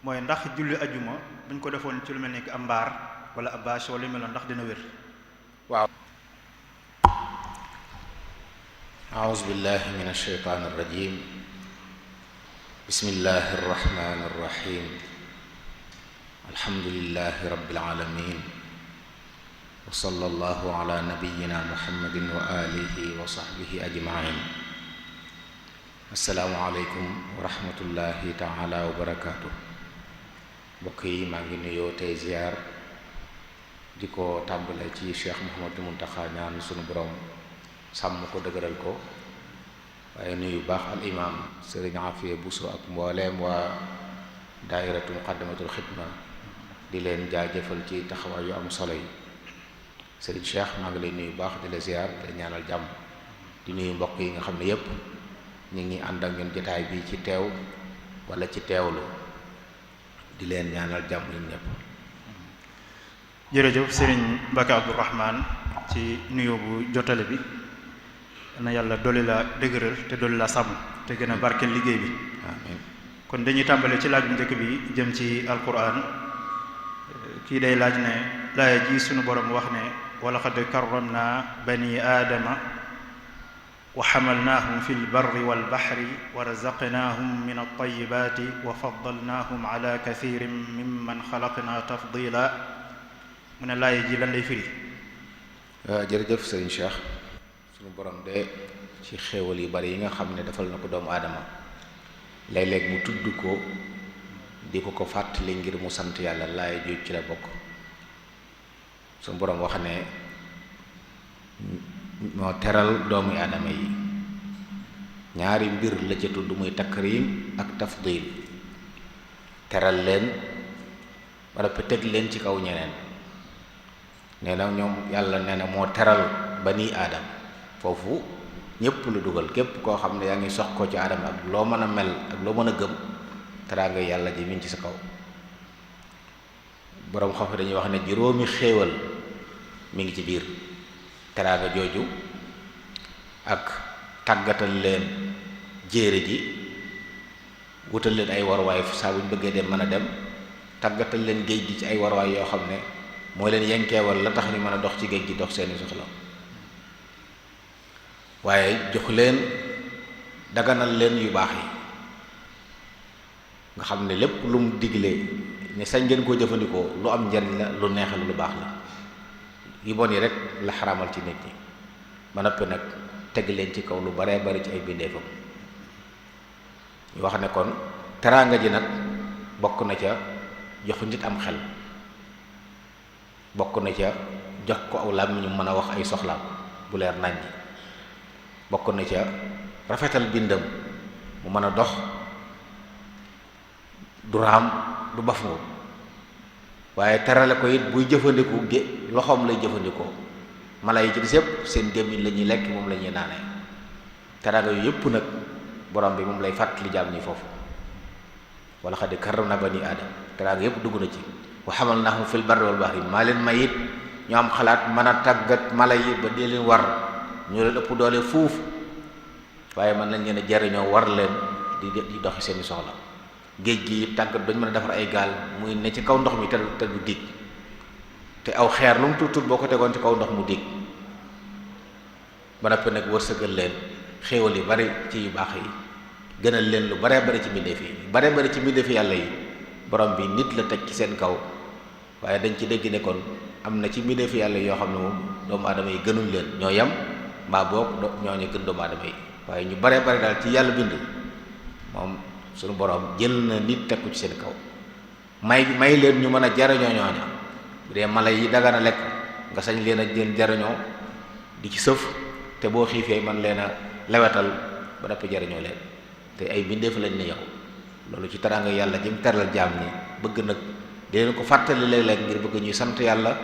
mooy ndax julli ajuma buñ ko defoon ci lu mel ni am mbaar wala ab bâche wala yu meloon ndax dina wér. waaw a'uuzu billahi min ash-shaytaani ar-rajiim bismillahi ar-rahmaani ar-rahiim alhamdulillahi rabbil aalamiin wa sallallahu ala nabiyyina muhammadin wa alihi wa sahbihi ajma'in. assalaamu aleykum wa rahmatullahi taala wa barakaatu. mbokk yi maa ngi nuyoo tey ziyaar di ko tàmbale ci Cheikh Mouhamadou Mountakha ñaan sunu borom sàmm ko dëgëral ko, waaye nuyu baax al imam Sëriñ Afiya Buso ak mbooleem waa daairatu muqaddamatul xidma di leen jaajëfal ci taxawaay yu am solo yi. Sëriñ Cheikh maa ngi lay nuyu baax di la ziyaar di la ñaanal jàmm, di nuyu mbokk yi nga xam ne yépp ñu ngi ànd ak ñun jotaay bi ci teew wala ci teewlu, di leen ñaanal jàmm ñun ñëpp. jërëjëf Serigne Mbacké Abdourahmane ci nuyoo bu jotale bi, na yàlla dolli la dëgëral te dolli la sàmm te gën a barkeel liggéey bi. amiin. kon dañuy tàmbale ci laaj bu njëkk bi jëm ci alquran. kii day laaj ne laaya ji sunu borom wax ne wa laqad karramna bani aadama wa xamalnaahum fi lbarri walbaxri wa razaqnaahum min altayibaati wa faddalnaahum ala kathirin mimman xalaqna tafdila. mu ne laaya ji lan lay firi. jërëjëf sëriñ Cheikh, sunu borom de ci xéewal yu bari yi nga xam ne defal na ko doomu aadama léeg-léeg mu tudd ko di ko fàttali ngir mu sant yàlla. laaya ju ci la bokk. sunu borom wax ne moo teral doomu aadama yi. ñaari mbir la ca tudd muy takrim ak tafdil. teral leen ba noppi teg leen ci kaw ñeneen. nee na ñoom yàlla nee na moo teral bani aadam, foofu ñépp lu dugal. képp koo xam ne yaa ngi sox ko ci aadama ak loo mën a mel ak loo mën a gëm, teraanga yàlla ji mi ngi ci sa kaw. boroom xam dañuy wax ne juróomi xéewal mi ngi ci biir teraanga jooju, ak tàggatal leen jéere ji, wutal leen ay warwaay saa bu ñu bëggee dem mën a dem, tàggatal leen géej gi ci ay warwaay yoo xam ne mooy leen yenkeewal la tax ñu mën a dox ci géej gi dox seeni soxla, waaye jox leen daganal leen yu baax yi nga xam ne lépp lu mu digle ne sañ ngeen koo jëfandikoo lu am njariñ la, lu neexal, lu baax la. yu bon yi rek la xaraamal ci nit ñi, ba noppi nag teg leen ci kaw lu baree bari ci ay bindeefam. ñu wax ne kon teraanga ji nag bokk na ca jox nit am xel, bokk na ca jox ko aw làmmiñ ñu mën a wax ay soxlaam bu leer nañ ñi, bokk na ca rafetal bindam mu mën a dox, du raam, du baf nga, waaye terale ko it buy jëfandiku loxoom lay jëfandikoo. mala yi ci des yépp seen gémmiñ la ñuy lekk, moom la ñuy naanee. teraanga yu yépp nag borom bi moom lay fàttali jaam ñi foofu. wa laqad karramna bani aadam, teraanga yépp dugg na ci. wa hamalnaahum fil barri wal bahri, maa leen may it ñu am xalaat mën a tàggat mala yi ba dee leen war. ñu leen ëpp doole fuuf, waaye mën nañ leen a jariñoo war leen di doxi seeni soxla. géej gi it tàggat bañ mën a defar ay gaal muy ne ci kaw ndox mi te du dig, te aw xeer lu mu tuut tuut boo ko tegoon ci kaw ndox mu dig. ba noppi nag wërsëgal leen xéewal yu bari ci yu baax yi, gënal leen lu baree bari ci mbindeef yi. baree bari ci mbindeef yàlla yi borom bi nit la teg ci seen kaw, waaye dañ ci dégg ne kon am na ci mbindeef yàlla yoo xam ne moom doomu aadama yi gënuñ leen, ñoo yem mbaa boog ñooñu gën doomu aadama yi. waaye ñu baree bari daal ci yàlla bind moom suñu borom jël na nit teg ko ci seen kaw, may leen ñu mën a jariñoo ñooña. bu dee mala yi dagana lekk nga sañ leen a jël jariñoo di ci sëf, te boo xiifee man leen a lewetal ba noppi jariñoo leen, te ay bindeef lañ ne yow. loolu ci teraanga yàlla jëm teral jaam ñi bëgg nag di leen ko fàttali léeg-léeg ngir bëgg ñuy sant yàlla,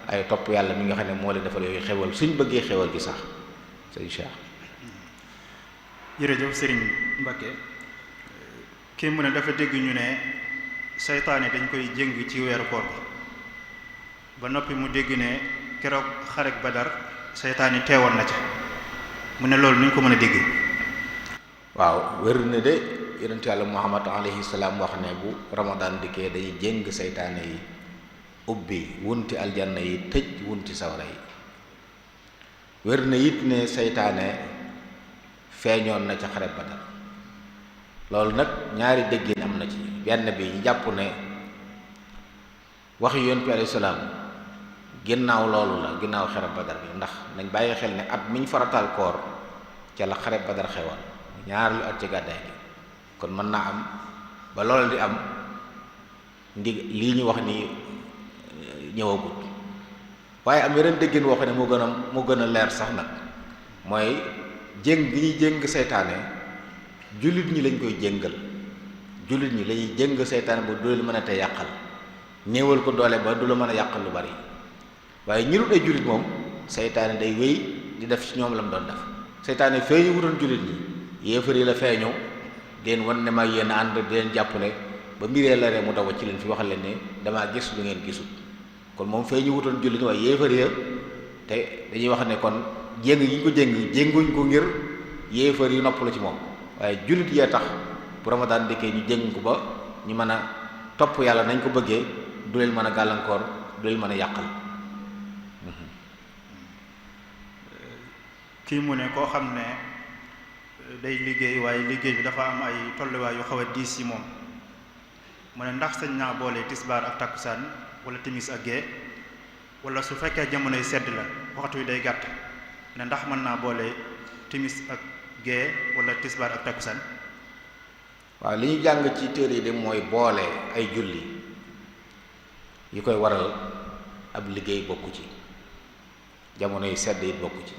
ay topp yàlla mi nga xam ne moo leen defal yooyu xewal suñ bëggee xewal gi sax. sëñ Cheikh. jërëjëf Serigne Mbacké. kii mu ne dafa dégg ñu ne seytaane dañ koy jëng ci weeru koor bi, ba noppi mu dégg ne keroog xarek Badar seytaane teewoon na ca. mu ne loolu nuñ ko mën a dégg. waaw wér na de yonentu yàlla Muhammad alayhi salaam wax ne bu Ramadan dikkee day jéng seytaane yi ubbi wunti aljanna yi tëj wunti sawara yi. wér na it ne seytaane feeñoon na ca xare Badar. loolu nag ñaari déggin am na ci benn bi ñu jàpp ne wax yonent bi alayhi salaam ginnaaw loolu la ginnaaw xare Badar bi ndax nañ bàyyi xel ne at miñ farataal koor ca la xare Badar xewoon ñaareelu at ci gàddaay gi kon mën naa am ba loolu di am lii ñu wax ni ñëwagut. waaye am yeneen déggin wax ne moo gën a leer sax nag mooy jéng bi ñuy jéng seytaane jullit ñi lañ koy jéngal jullit ñi lañuy jéng seytaane ba du leen mën a te yàqal néewal ko doole ba du la mën a yàqal lu bari. waaye ñi dul ay jullit moom seytaane day wéy di def ci ñoom la mu doon def. seytaane feeñu wutoon jullit ñi yéefar yi la feeñu leen wan ne ma yéen a ànd di leen jàppale ba mbiree la ree mu daw ci leen fi waxal leen ne damaa gis lu ngeen gisul. kon moom feeñu wutoon jullit ñi waaye yéefar ya te dañuy wax ne kon jéng yi ñu ko jénguñ ko ngir yéefar yi noppalu ci moom waaye jullit yee tax bu Ramadan dikkee ñu jéng ko ba ñu mën a topp yàlla nañ ko bëggee du leen mën a gàllankoor du leen mën a yàqal. kii mu ne koo xam ne day liggéey waaye liggéey bi dafa am ay tolluwaay yu xaw a diis ci moom mu ne ndax sañ naa boole tisbaar ak takkusaan wala timis ak gee wala su fekkee jamonoy sedd la waxtu wi day gàtt ne ndax mën naa boole timis ak gee wala tisbaar ak takkusaan. waaw li ñu jàng ci téere yi de mooy boole ay julli yi koy waral ab liggéey bokku ci jamonoy sedd yi bokku ci.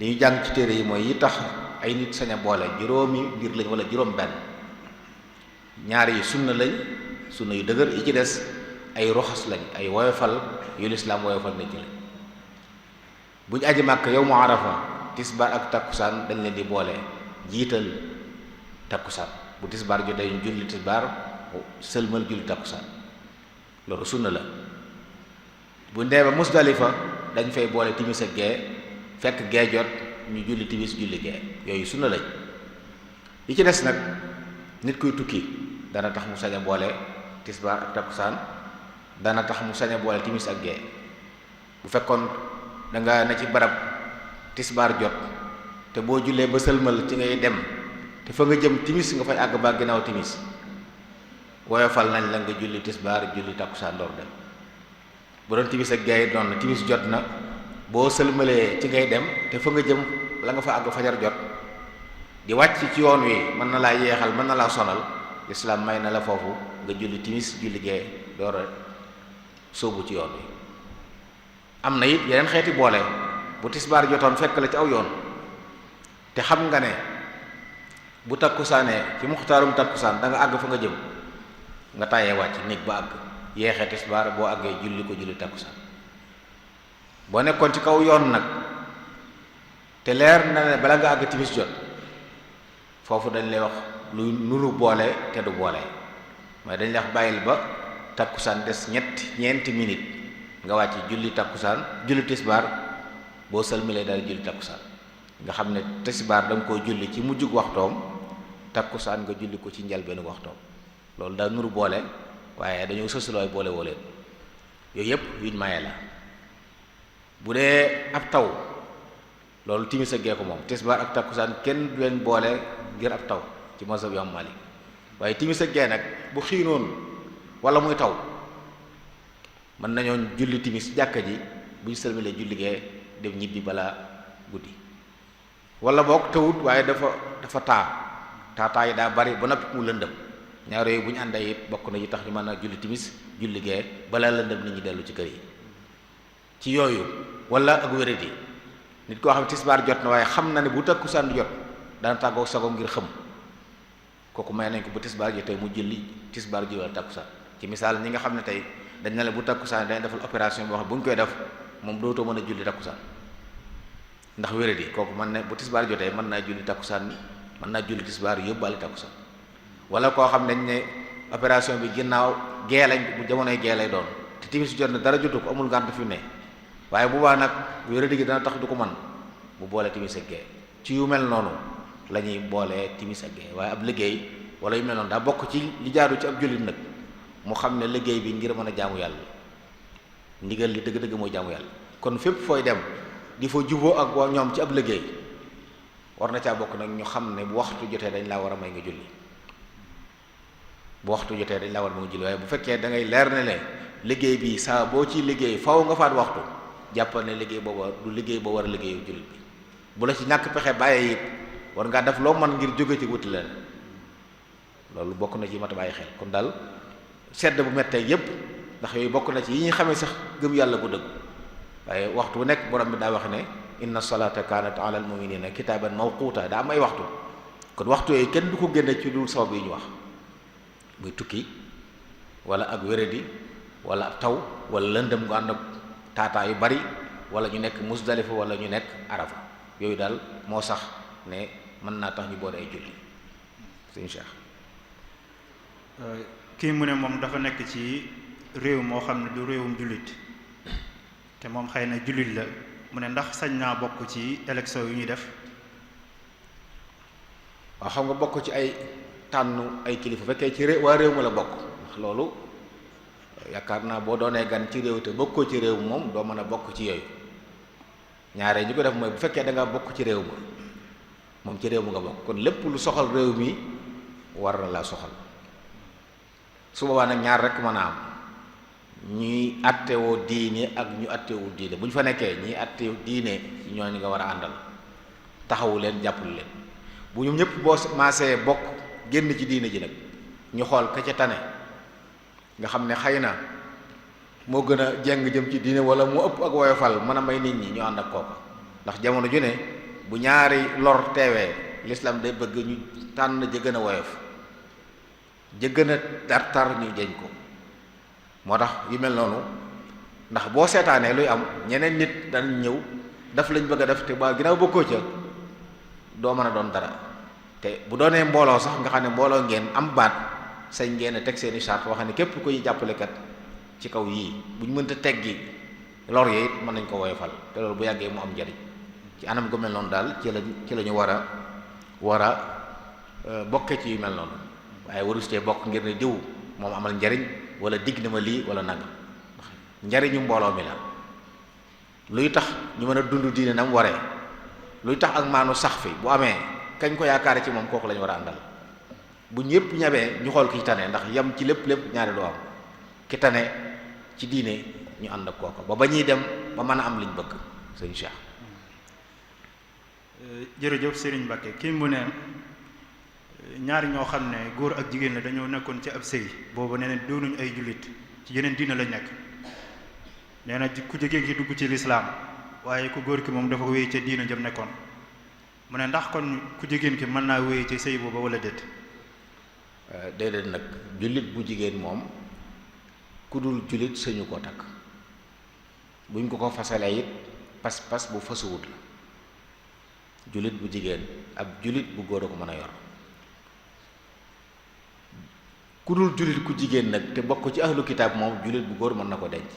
li ñu jàng ci téere yi mooy yi tax ay nit sañ a boole juróomi mbir lañ wala juróom benn ñaar yi sunna lañ sunna yu dëgër yi ci des ay roxas lañ ay woyofal yu lislaam woyofal nit ñi lañ. bu ñu aji màkk yow mu arafa tisbaar ak takkusaan dañ leen di boole jiital takkusaan bu tisbaar jotee ñu julli tisbaar sëlmal julli takkusaan loolu sunna la. bu ndee ba Musdalifa dañ fay boole timis ak gee fekk gee jot ñu julli timis julli gee yooyu sunna lañ. yi ci des nag nit kuy tukki dana tax mu sañ a boole tisbaar ak takkusaan dana tax mu sañ a boole timis ak gee. bu fekkoon da nga ne ci barab tisbaar jot te boo jullee ba sëlmal ci ngay dem te fa nga jëm timis nga fay àgg ba ginnaaw timis woyofal nañ la nga julli tisbaar julli takkusaan door dem. bu doon timis ak gee doon na timis jot na boo sëlmalee ci ngay dem te fa nga jëm la nga fa àgg fajar jot di wàcc ci yoon wi mën na laa yeexal mën na laa sonal lislaam may na la foofu nga julli timis julli gee door a sóobu ci yoon wi. am na it yeneen xeeti boole bu tisbaar jotoon fekk la ci aw yoon te xam nga ne bu takkusaanee ci muxtaarum takkusaan da nga àgg fa nga jëm nga tàyyee wàcc néeg ba àgg yeexee tisbaar boo àggee julli ko julli takkusaan. boo nekkoon ci kaw yoon nag te leer na ne bala nga àgg timis jot foofu dañ lay wax lu nuru boole te du boole mooy dañ lay wax bàyyil ba takkusaan des ñeenti minute nga wàcc julli takkusaan julli tisbaar boo sëlmalee daal julli takkusaan nga xam ne tisbaar da nga koy julli ci mujjug waxtoom takkusaan nga julli ko ci njëlbeenu waxtoom loolu daa nuru boole waaye dañoo sësulooy boole woo leen yooyu yëpp yuñ maye la. bu dee ab taw loolu timis ak gee ko moom tisbaar ak takkusaan kenn du leen boole ngir ab taw ci mazhab Imam Malik waaye timis ak gee nag bu xiinoon wala muy taw mën nañoo julli timis jàkka ji bu ñu sëlmalee julli gee dem ñibbi balaa guddi. wala boog tawut waaye dafa taa yi daa bari ba noppi mu lëndëm ñaar yooyu bu ñu àndee it bokk na yi tax ñu mën a julli timis julli gee balaa lëndëm nit ñi dellu ci kër yi. ci yooyu wala ak wéradi nit koo xam ne tisbaar jot na waaye xam na ne bu takkusaan di jot dana tàggoo sagoom ngir xëm kooku may nañ ko bu tisbaar jotee mu julli tisbaar ji wala takkusaan. ci misaal ñi nga xam ne tey dañ ne la bu takkusaan dañ defal opération boo xam bu ñu koy def moom dootoo mën a julli takkusaan ndax wéradi kooku mën na bu tisbaar jotee mën naa julli takkusaan mën naa julli tisbaar yóbbaale takkusaan. wala koo xam ne dañ ne opération bi ginnaaw gee lañ bu jamonoy gee lay doon te timis jot na dara jotu ko amul ngànt fi ne waaye bu baax nag wéradi gi dana tax du ko man bu boole timis ak gee ci yu mel noonu la ñuy boolee timis ak gee waaye ab liggéey wala yu mel noonu daa bokk ci li jaaru ci ab jullit nag mu xam ne liggéey bi ngir mën a jaamu yàlla ndigal li dëgg-dëgg mooy jaamu yàlla kon fépp fooy dem di fa juboo ak waa ñoom ci ab liggéey war na caa bokk nag ñu xam ne bu waxtu jotee dañ laa war a may nga julli bu waxtu jotee dañ laa war a may nga julli waaye bu fekkee da ngay leer ne le liggéey bi saa boo ci liggéey faw nga faat waxtu jàppal ne liggéey booba du liggéey boo war a liggéeyu jullit bi bu la ci ñàkk pexe bàyyee it war ngaa def loo mën ngir jóge ci wuti leen loolu bokk na ci mat a bàyyi xel kon daal sedd bu mettee yépp ndax yooyu bokk na ci yi ñuy xamee sax gëm yàlla bu dëgg waaye waxtu bu nekk borom bi daa wax ne inna salata kanat ala al muminina kitaban mawquta daa am ay waxtu kon waxtu yooyu kenn du ko génne ci dul sabab yi ñu wax muy tukki wala ak wéradi wala ab taw wala lëndëm gu ànd ak taataa yu bari wala ñu nekk Musdalifa wala ñu nekk Arafa yooyu daal moo sax ne mën naa tax ñu boole ay julli sëñ Cheikh. kii mu ne moom dafa nekk ci réew moo xam ne du réewum jullit te moom xëy na jullit la mu ne ndax sañ naa bokk ci élection yu ñuy def. waaw xam nga bokk ci ay tànn ay kilifa fekkee ci waa réew ma la bokk ndax loolu yaakaar naa boo doonee gan ci réew te bokkoo ci réew moom doo mën a bokk ci yooyu ñaaree ñi ko def mooy bu fekkee da nga bokk ci réew ma moom ci réew mu nga bokk kon lépp lu soxal réew mi war na laa soxal su boobaa nag ñaar rek mën a am ñuy attewoo diine ak ñu attewul diine bu ñu fa nekkee ñi attewu diine ci ñooñu nga war a àndal taxawu leen jàppale leen bu ñu ñëpp boo maasee bokk génn ci diine ji nag ñu xool ka ca tane nga xam ne xëy na moo gën a jeng jëm ci diine wala mu ëpp ak woyofal mën a may nit ñi ñu ànd ak kooka ndax jamono ju ne bu ñaari lor teewee l'islam day bëgg ñu tànn ja gën a woyof ja gën a tartar ñu jeñ ko moo tax yu mel noonu ndax boo seetaanee luy am ñeneen nit dañ ñëw daf lañ bëgg a def te ba ginnaaw bokkoo ca doo mën a doon dara te bu doonee mbooloo sax nga xam ne mbooloo ngeen am baat sañ ngeen a teg seeni charte wax ne képp koy jàppalekat ci kaw yii bu ñu mënta teggi lor yi it mën nañ ko woyofal te loolu bu yàggee mu am njariñ ci anam gu mel noonu daal ci la ñu war a bokke ci yu mel noonu waaye warus cee bokk ngir ne diw moom amal njariñ wala digg na ma lii wala nangam ndax njariñu mbooloo mi la luy tax ñu mën a dund diine nam waree luy tax ak maanu sax fi bu amee kañ ko yaakaare ci moom kooku la ñu war a àndal bu ñëpp ñabee ñu xool ki tane ndax yam ci lépp ñaari doo am ki tane ci diine ñu ànd ak kooku ba ñuy dem ba mën a am liñ bëgg sëñ Cheikh. jërëjëf Serigne Mbacké kii mu ne ñaari ñoo xam ne góor ak jigéen la dañoo nekkoon ci ab sëy boobu nee na doonuñ ay jullit ci yeneen diina lañ nekk nee na ku jigéen ki dugg ci lislaam waaye ku góor ki moom dafa wéy ca diina jëm nekkoon mu ne ndax kon ku jigéen ki mën naa wéy ci sëy booba wala déet. déedéet nag jullit bu jigéen moom ku dul jullit sañu koo takk buñ ko fasalee it pas-pas bu fasuwut la jullit bu jigéen ab jullit bu góor a ko mën a yor ku dul jullit ku jigéen nag te bokk ci ahlu kitaab moom jullit bu góor mën na ko denc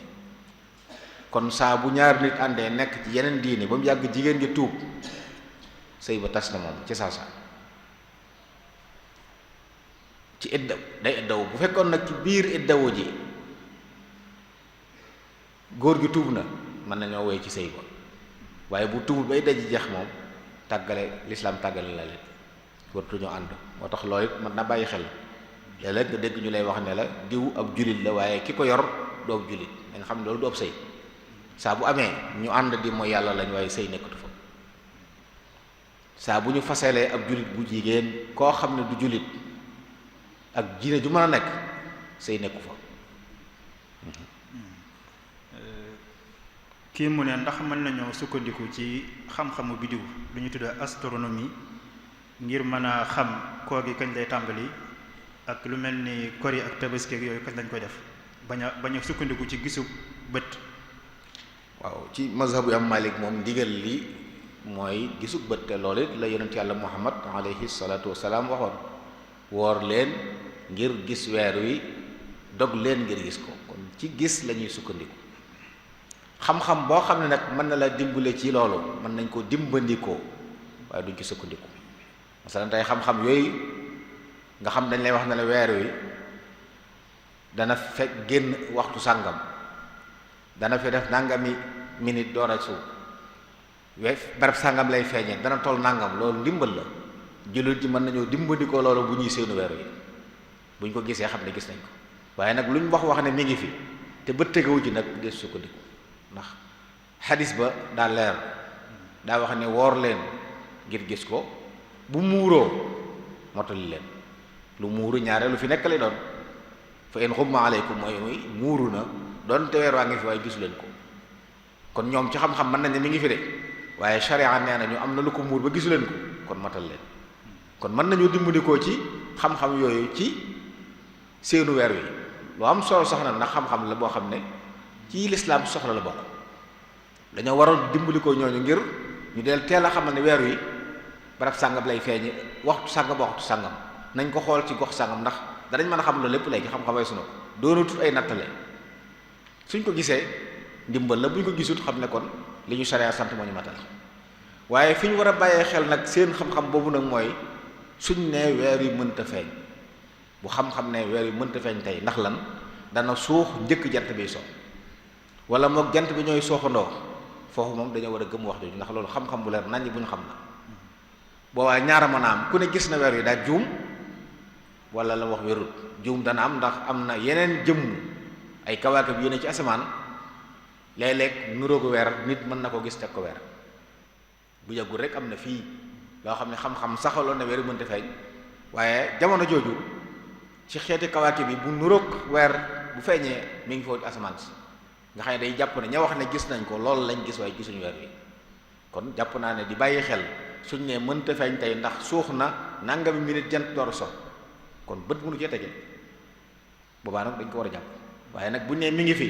kon saa bu ñaar nit àndee nekk ci yeneen diine ba mu yàgg jigéen gi tuub sëy ba tas na moom ci saa ci iddaw day iddaw bu fekkoon nag ci biir iddawu ji góor gi tuub na mën nañoo woy ci sëy ba waaye bu tuubul bay daj jeex moom tàggale lislaam tàggale la leen wartu ñu ànd moo tax loolu it mën na bàyyi xel léeg-léeg nga dégg ñu lay wax ne la diw ab jullit la waaye ki ko yor du ab jullit da nga xam ne loolu du ab sëy saa bu amee ñu ànd di mooy yàlla lañ waaye sëy nekkatu fa saa bu ñu fasalee ab jullit bu jigéen koo xam ne du jullit ak diine ju mën a nekk sëy nekku fa. kii mu ne ndax mën nañoo sukkandiku ci xam-xamu biddiw lu ñu tuddee astronomie ngir mën a xam koor gi kañ lay tàmbali ak lu mel ni kori ak tabaski yooyu kañ lañ koy def bañ a sukkandiku ci gisu bët. waaw ci mazhabu am Malik moom ndigal li mooy gisu bët te loolu it la yonent yàlla Muhammad alayhi salaatu wasalaam waxoon woor leen ngir gis weer wi dog leen ngir gis ko kon ci gis la ñuy sukkandiku xam-xam boo xam ne nag mën na la dimbale ci loolu mën nañ ko dimbandikoo waaye duñ ci sukkandiku masalan tey xam-xam yooyu nga xam dañ lay wax ne la weer wi dana fekk génn waxtu sàngam dana fi def nangami minute door a suuf barab sàngam lay feeñee dana toll nangam loolu ndimbal la jullit ji mën nañoo dimbandikoo loolu bu ñuy séenu weer wi buñ ko gisee xam ne gis nañ ko waaye nag luñ wax ne mi ngi fi te bët tegewu ci nag gis sukkandiku ndax xadis ba daa leer daa wax ne woor leen ngir gis ko bu muuroo motali leen lu muuru ñaare lu fi nekk lay doon fa in xumma aleykum mooy muuru na doon te weer waa ngi fi waaye gisu leen ko kon ñoom ci xam-xam mën nañ ne mi ngi fi de waaye sharia nee na ñu am na lu ko muur ba gisu leen ko kon matal leen kon mën nañu dimbandikoo ci xam-xam yooyu ci seenu weer wi lu am solo sax na ndax xam-xam la boo xam ne ci lislaam soxla la bokk dañoo waroon dimbalikoo ñooñu ngir ñu del teel a xamal ne weer wi barab sàngam lay feeñe waxtu sàngam waxtu sàngam nañ ko xool ci gox sàngam ndax danañ mën a xam loolu lépp léegi xam-xam way sunu ko doonatut ay nattale suñ ko gisee ndimbal la buñ ko gisut xam ne kon li ñu sariya sant moo ñu matal waaye fi ñu war a bàyyee xel nag seen xam-xam boobu nag mooy suñ ne weer wi mënta feeñ bu xam-xam ne weer wi mënta feeñ tey ndax lan dana suux njëkk jant bi so wala moog jant bi ñooy sooxandoo foofu moom dañoo war a gëm wax jooju ndax loolu xam-xam bu leer naññ bu ñu xam la boobaa ñaara mën a am ku ne gis na weer wi daa juum wala la wax wérut juum dana am ndax am na yeneen jëmm ay kawaakib yu ne ci asamaan léeg-léeg nuroo ko weer nit mën na ko gis teg ko weer bu yàggul rek am na fii loo xam ne xam-xam saxaloon na weer wi mënta feeñ waaye jamono jooju ci xeeti kawaakib bi bu nuroog weer bu feeñee mi ngi foofu ci asamaan si nga xam ne day jàpp ne ña wax ne gis nañ ko loolu lañ gis waaye gisuñu weer wi kon jàpp naa ne di bàyyi xel suñ ne mënta feeñ tey ndax suux na nangami minute jant door so kon bët mënu cee tege boobaa nag dañ ko war a jàpp waaye nag buñ ne mi ngi fi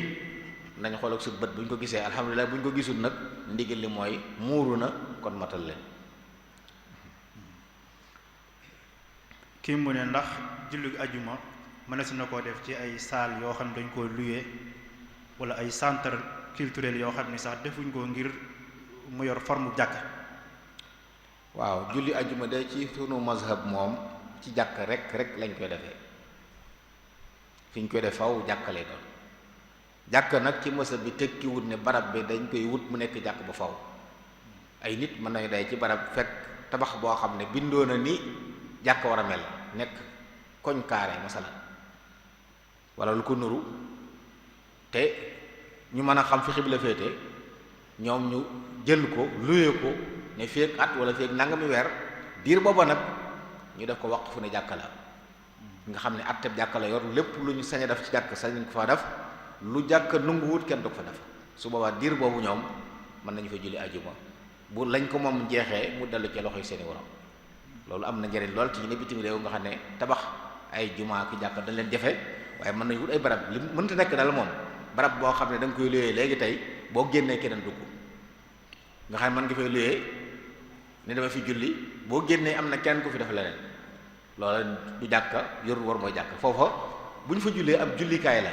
nañ xool ak suñu bët buñ ko gisee alhamdulilah buñ ko gisul nag ndigal li mooy muuru na kon matal leen. kii mu ne ndax julli ajuma mënees na koo def ci ay salle yoo xam ne dañ koo loué wala ay centre culturel yoo xam ne sax defuñ ko ngir mu yor forme jàkk. waaw julli ajuma de ci sunu mazhab moom ci jàkk rek lañ koy defee fi ñu koy def faw jàkk lay doon jàkk nag ci mazhab bi tekki wut ne barab bi dañ koy wut mu nekk jàkk ba faw ay nit mën nañu day ci barab fekk tabax boo xam ne bindoo na ni jàkk war a mel nekk koñ carré masalan wala lu ko nuru te ñu mën a xam fi xibla féete ñoom ñu jël ko luye ko ne feek at wala feek nangami weer diir booba nag ñu def ko waqfu ne jàkka la nga xam ne atteb jàkka la yor lépp lu ñu sañ a def ci jàkk sañ ko fa def lu jàkk nungu wut kenn du ko fa def su boobaa diir boobu ñoom mën nañu fa julli ajuma bu lañ ko moom jeexee mu dellu ci loxoy seeni waram loolu am na njëriñ lool ci ñu ne bitim réew nga xam ne tabax ay jumaa ki jàkk dañ leen jafe waaye mën nañu wut ay barab li mënta nekk daal moom barab boo xam ne da nga koy luyee léegi tey boo génnee keneen dugg nga xam ne mën nga fay luyee ne dama fi julli boo génnee am na kenn ku fi def leneen loola du jàkka yor war mooy jàkk foofa bu ñu fa jullee ab jullikaay la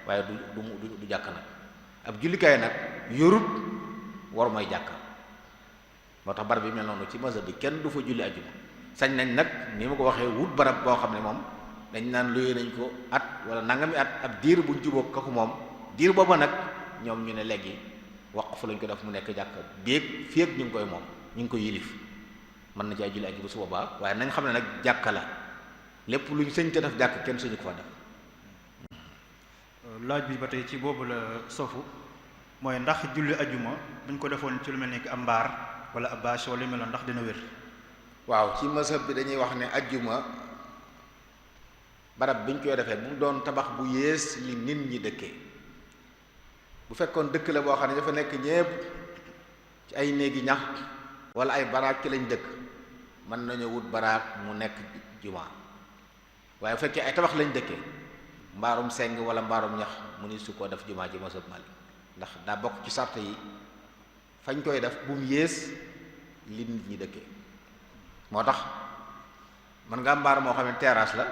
waaye du jàkk nag ab jullikaay nag yorut war mooy jàkk moo tax barab bi mel noonu ci mazhab bi kenn du fa julli ajjuma sañ nañ nag ni ma ko waxee wut barab boo xam ne moom dañ naan luyee nañ ko at wala nangami at ab diir buñ jubóog kaku moom diir booba nag ñoom ñu ne léegi waqfu lañ ko def mu nekk jàkk béeg féeg ñu ngi koy moom ñu ngi koy yilif mën na caa julli ajjuma su boobaa waaye nañ xam ne nag jàkka la lépp lu ñu sëñ te def jàkk kenn suñu ko fa def. laaj bi ba tey ci boobu la sofu mooy ndax julli ajjuma buñ ko defoon ci lu mel ni am mbaar wala ab bâche wala lu mel ndax dina wér. waaw ci mazhab bi dañuy wax ne ajjuma barab biñ koy defee bu doon tabax bu yées li nit ñi dëkkee bu fekkoon dëkk la boo xam ne dafa nekk ñépp ci ay néegi ñax wala ay baraak ci lañ dëkk mën nañu wut baraak mu nekk juma waaye bu fekkee ay tabax lañ dëkkee mbaarum seng wala mbaarum ñax mu ni su ko def juma ji mazhab Malik ndax daa bokk ci sart yi fañ koy def bu mu yées li nit ñi dëkkee moo tax mën nga am mbaar moo xam ne terrasse la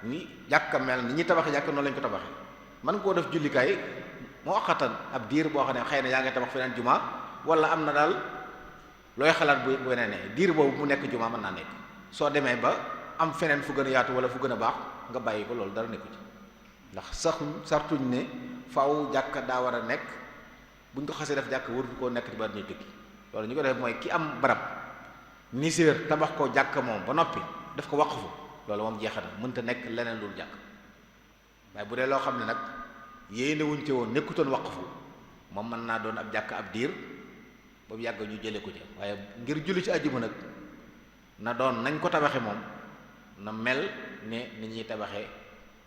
ni jàkka mel ni ñi tabaxee jàkka noonu lañ ko tabaxee mën koo def jullikaay moo axatan ab diir boo xam ne xëy na yaa ngi tabax feneen juma wala am na daal looy xalaat bu wenee ne diir boobu mu nekk juma mën naa nekk soo demee ba am feneen fu gën a yaatu wala fu gën a baax nga bàyyi ko loolu dara nekku ci ndax sax sartuñ ne faaw jàkka daa war a nekk buñ ko xasee def jàkk waratu koo nekk ci ba ñuy tukki loolu ñu ko def mooy ki am barab niséer tabax ko jàkk moom ba noppi daf ko waqfu loolu moom jeexa na mënta nekk leneen lul jàkk waaye bu dee loo xam ne nag yéene wuñ ci woon nekkutoon waqfu moom mën naa doon ab jàkk ab diir ba mu yàgg ñu jëlee ko ci waaye ngir julli ci àjjuma nag na doon nañ ko tabaxe moom na mel ne ni ñuy tabaxee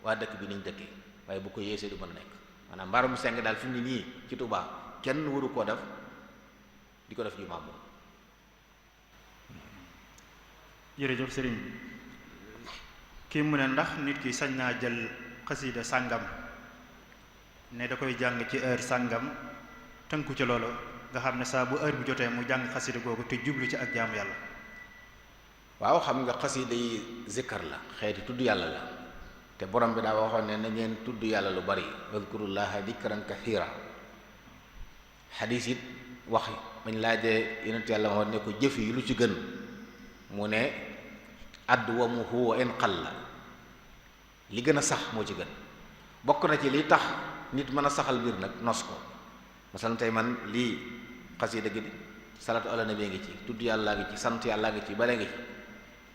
waa dëkk bi niñ dëkkee waaye bu ko yéesee du mën a nekk maanaam mbaarum seng daal fi mu ne nii ci Tuubaa kenn waru koo def di ko def jumaa moom. jërëjëf sëriñ kii mu ne ndax nit ki sañ naa jël xasida sàngam ne da koy jàng ci heure sàngam tënku ci loolu nga xam ne saa bu heure bu jotee mu jàng xasida googu te jublu ci ak jaamu yàlla. waaw xam nga xasida yi zikkar la xeeti tudd yàlla la te borom bi daa waxoon ne na ngeen tudd yàlla lu bari wadkurullaha dikran kathira xadiis it wax bañ laajee yonent yàlla waxoon ne ko jëf yi lu ci gën mu ne adwamuhu wa in qalla li gën a sax moo ci gën bokk na ci li tax nit mën a saxal mbir nag nos ko masalan tey man lii xasida gi salaatu ala nabi ngi ci tudd yàlla ngi ci sant yàlla ngi ci bare ngi ci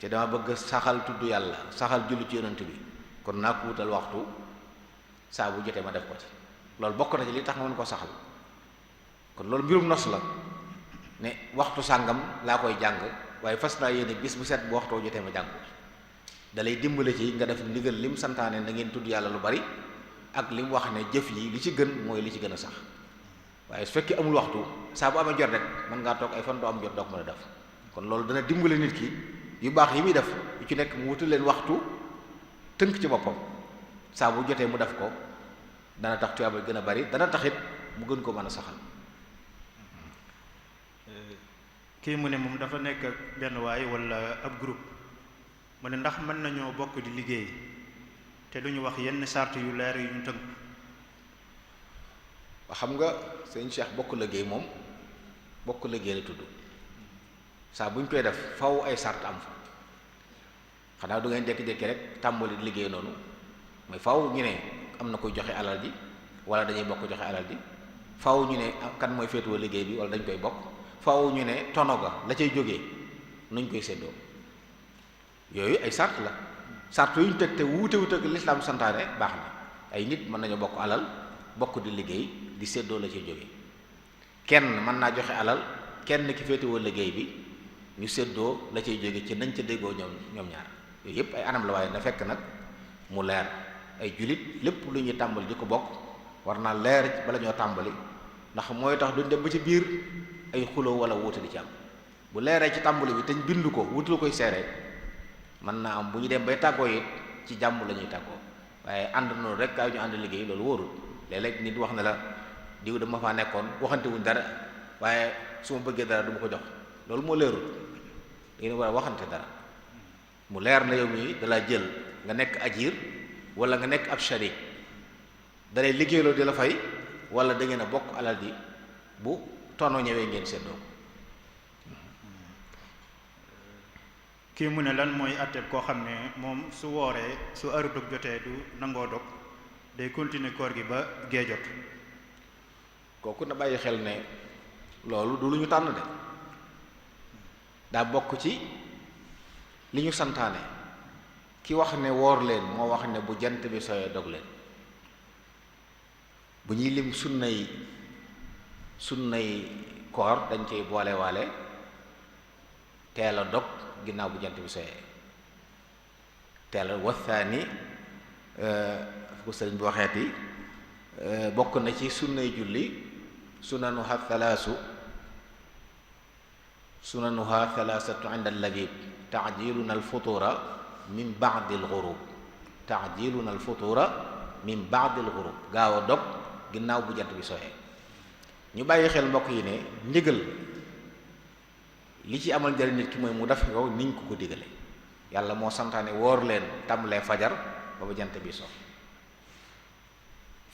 te dama bëgg saxal tudd yàlla saxal julli ci yonent bi kon naa ko wutal waxtu saa bu jotee ma def ko ci loolu bokk na ci li tax ma mën ko saxal kon loolu mbirum nos la ne waxtu sàngam laa koy jàng waaye fas naa yéene bis bu set bu waxtoo jotee ma jàng da lay dimbale ci nga def ndigal lim santaane na ngeen tudd yàlla lu bari ak lim wax ne jëf yi li ci gën mooy li ci gën a sax waaye su fekkee amul waxtu saa bu amee jot rek mën ngaa toog ay fan doo am jot doo ko mën a def kon loolu dana dimbale nit ki yu baax yi muy def yu ci nekk mu wutal leen waxtu tënk ci boppam saa bu jotee mu def ko dana tax tuyaaba gën a bari dana taxit mu gën ko mën a saxal. kii mu ne moom dafa nekk ak benn waay walla ab groupe mu ne ndax mën nañoo bokk di liggéey te duñu wax yenn charte yu leer yu ñu tënk. xam nga sëñ Cheikh bokk liggéey moom bokk liggéey la tudd saa bu ñu koy def faw ay sart am fa xanaa du ngeen jékki-jékki rek tàmbali liggéey noonu mais faw ñu ne am na koy joxe alal ji wala dañuy bokk joxe alal ji faw ñu ne kan mooy féetuwoo liggéey bi wala dañ koy bokk faw ñu ne tono ga la cay jógee nuñ koy séddoo yooyu ay sart la sart yu ñu teg te wuute ak lislaam santaane baax na ay nit mën nañu bokk alal bokk di liggéey di séddoo la cay jógee kenn mën naa joxe alal kenn ki féetewoo liggéey bi ñu séddoo la cay jóge ci nañ ca déggoo ñoom ñaar yooyu yëpp ay anam la waaye na fekk nag mu leer ay julit lépp lu ñuy tàmbali di ko bokk war naa leer bala ñoo tàmbali ndax mooy tax duñ dem ba ci biir ay xuloo wala wuute di ci am bu leeree ci tàmbali bi te ñu bind ko wutul koy seere mën naa am bu ñu dem bay tàggoo it ci jàmm la ñuy tàggoo waaye ànd noonu rek kaay ñu ànd liggéey loolu wóorul léeg-léeg nit wax ne la diw dama faa nekkoon waxante wuñ dara waaye su ma bëggee dara du ma ko jox loolu moo leerul da ngeen war a waxante dara mu leer na yow mii dalaa jël nga nekk ajir wala nga nekk ab sharik dalay liggéeyloo di la fay wala da ngeen a bokk alal ji bu tono ñëwee ngeen seddoo ko. kii mu ne lan mooy àtteeb koo xam ne moom su wooree su heure dog jotee du nangoo dog day continuer koor gi ba gee jot. kooku na bàyyi xel ne loolu du lu ñu tànn de daa bokk ci li ñu santaane ki wax ne woor leen moo wax ne bu jant bi sooyee dog leen bu ñuy lim sunnay koor dañ cey boole waale teel a dog ginnaaw bu jant bi sooyee teel a wasaani fu sëriñ bi waxeeti bokk na ci sunnay julli sunanuha thalathatu inda al-labib ta'jiluna al-futura min ba'di al-ghurub ta'jiluna al-futura min ba'di al-ghurub gaaw a dog ginnaaw bu jant bi sooyee ñu bàyyi xel mbokk yi ne ndigal li ci amal njëriñ nit ki mooy mu def ko niñ ko digale yàlla moo santaane woor leen tàmbalee fajar ba jant bi so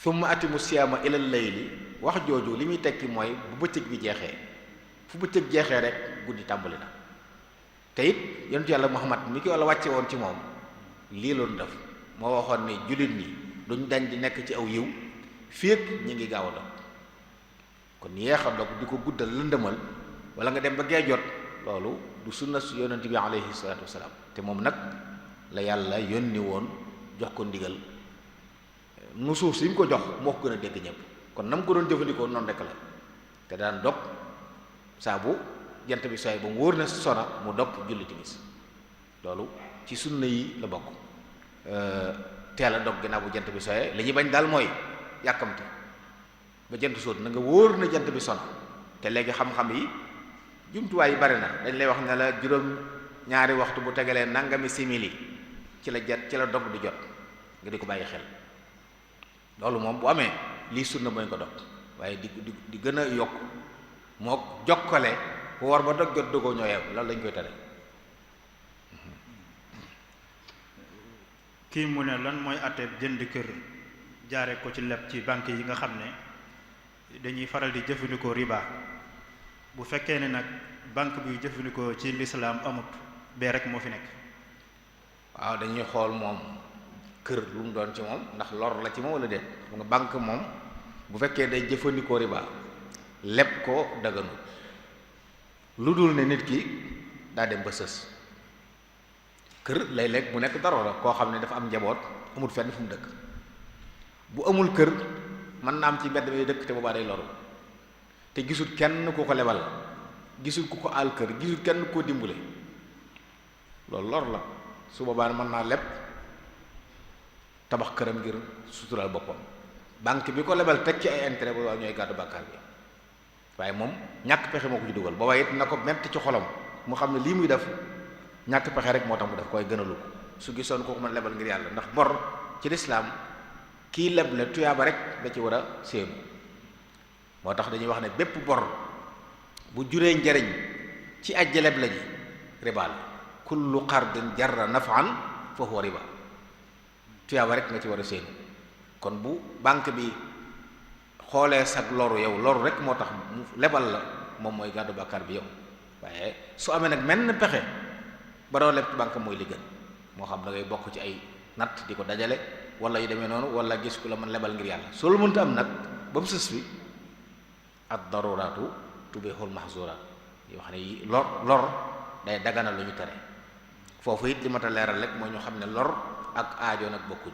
thumma atimu siyaama ilal layli wax jooju li muy tekki mooy bu bëccëg bi jeexee fu bëccëg jeexee rek guddi tàmbali na te it yonent yàlla Muhammad mi ko Yàlla wàcce woon ci moom lii loon def moo waxoon ne jullit ñi duñ dañ di nekk ci aw yiw féeg ñi ngi gaaw a dog kon yeex a dog di ko guddal lëndëmal wala nga dem ba gee jot loolu du sunna su yonent bi alayhi salaatu wasalaam te moom nag la yàlla yónni woon jox ko ndigal nu suuf si mu ko jox moo ko gën a dégg ñëpp kon na mu ko doon jëfandikoo noonu rek la te daan dog saa bu jant bi sooy ba mu wóor na sona mu dog julli timis loolu ci sunna yi la bokk teel a dog ginnaaw bu jant bi sooyee li ñuy bañ daal mooy yàkkamte ba jant sóot na nga wóor na jant bi sona te léegi xam-xam yi jumtuwaay yi bari na dañ lay wax ne la juróom ñaari waxtu bu tegalee nangami simili ci la dog di jot nga di ko bàyyi xel loolu moom bu amee lii sunna mooy ko dog waaye di gën a yokk moo jokkale bu war ba dog jot dogoo ñoo yeew loolu lañ koy tere. kii mu ne lan mooy àtte jënd kër jaare ko ci leb ci banque yi nga xam ne dañuy faral di jëfandikoo riba bu fekkee ne nag banque bi jëfandikoo ci lislaam amut bee rek moo fi nekk. waaw dañuy xool moom kër lu mu doon ci moom ndax lor la ci moom wala déet xam nga banque moom bu fekkee day jëfandikoo riba leb ko daganu lu dul ne nit ki daa dem ba sës kër léeg-léeg mu nekk dara la koo xam ne dafa am njaboot amul fenn fu mu dëkk bu amul kër mën na am ci mbedd mi dëkk te boobaa day loru te gisul kenn ku ko lebal gisul ku ko àll kër gisul kenn koo dimbale loolu lor la su boobaa mën naa leb tabax këram ngir suturaal boppam banque bi ko lebal teg ci ay intérêt boobaa ñooy gàddu bàkkaar bi waaye moom ñàkk pexe moo ko ci dugal boobaa it na ko metti ci xolam mu xam ne lii muy def ñàkk pexe rek moo tax mu def koy gënalu ko su gisoon kooku mën lebal ngir yàlla ndax bor ci lislaam kii leble tuyaaba rek da ci war a séenu moo tax dañuy wax ne bépp bor bu juree njariñ ci ajja leble ji riba la kullu qardin jarra naf'an fa huwa riba tuyaaba rek nga ci war a séenu kon bu banque bi xoolee sag loru yow loru rek moo tax mu lebal la moom mooy gàddu bàkkaar bi yow waaye su amee nag menn pexe ba doo leb ci banque mooy li gën moo xam da ngay bokk ci ay natt di ko dajale wala yu demee noonu wala gis ku la mën lebal ngir yàlla soo mënta am nag ba mu sës fi ad daruraatu tubihul mahzuraat yi wax ne yi lor day daganal lu ñu tere foofu it li ma ta leeral rek mooy ñu xam ne lor ak aajo nag bokkuñ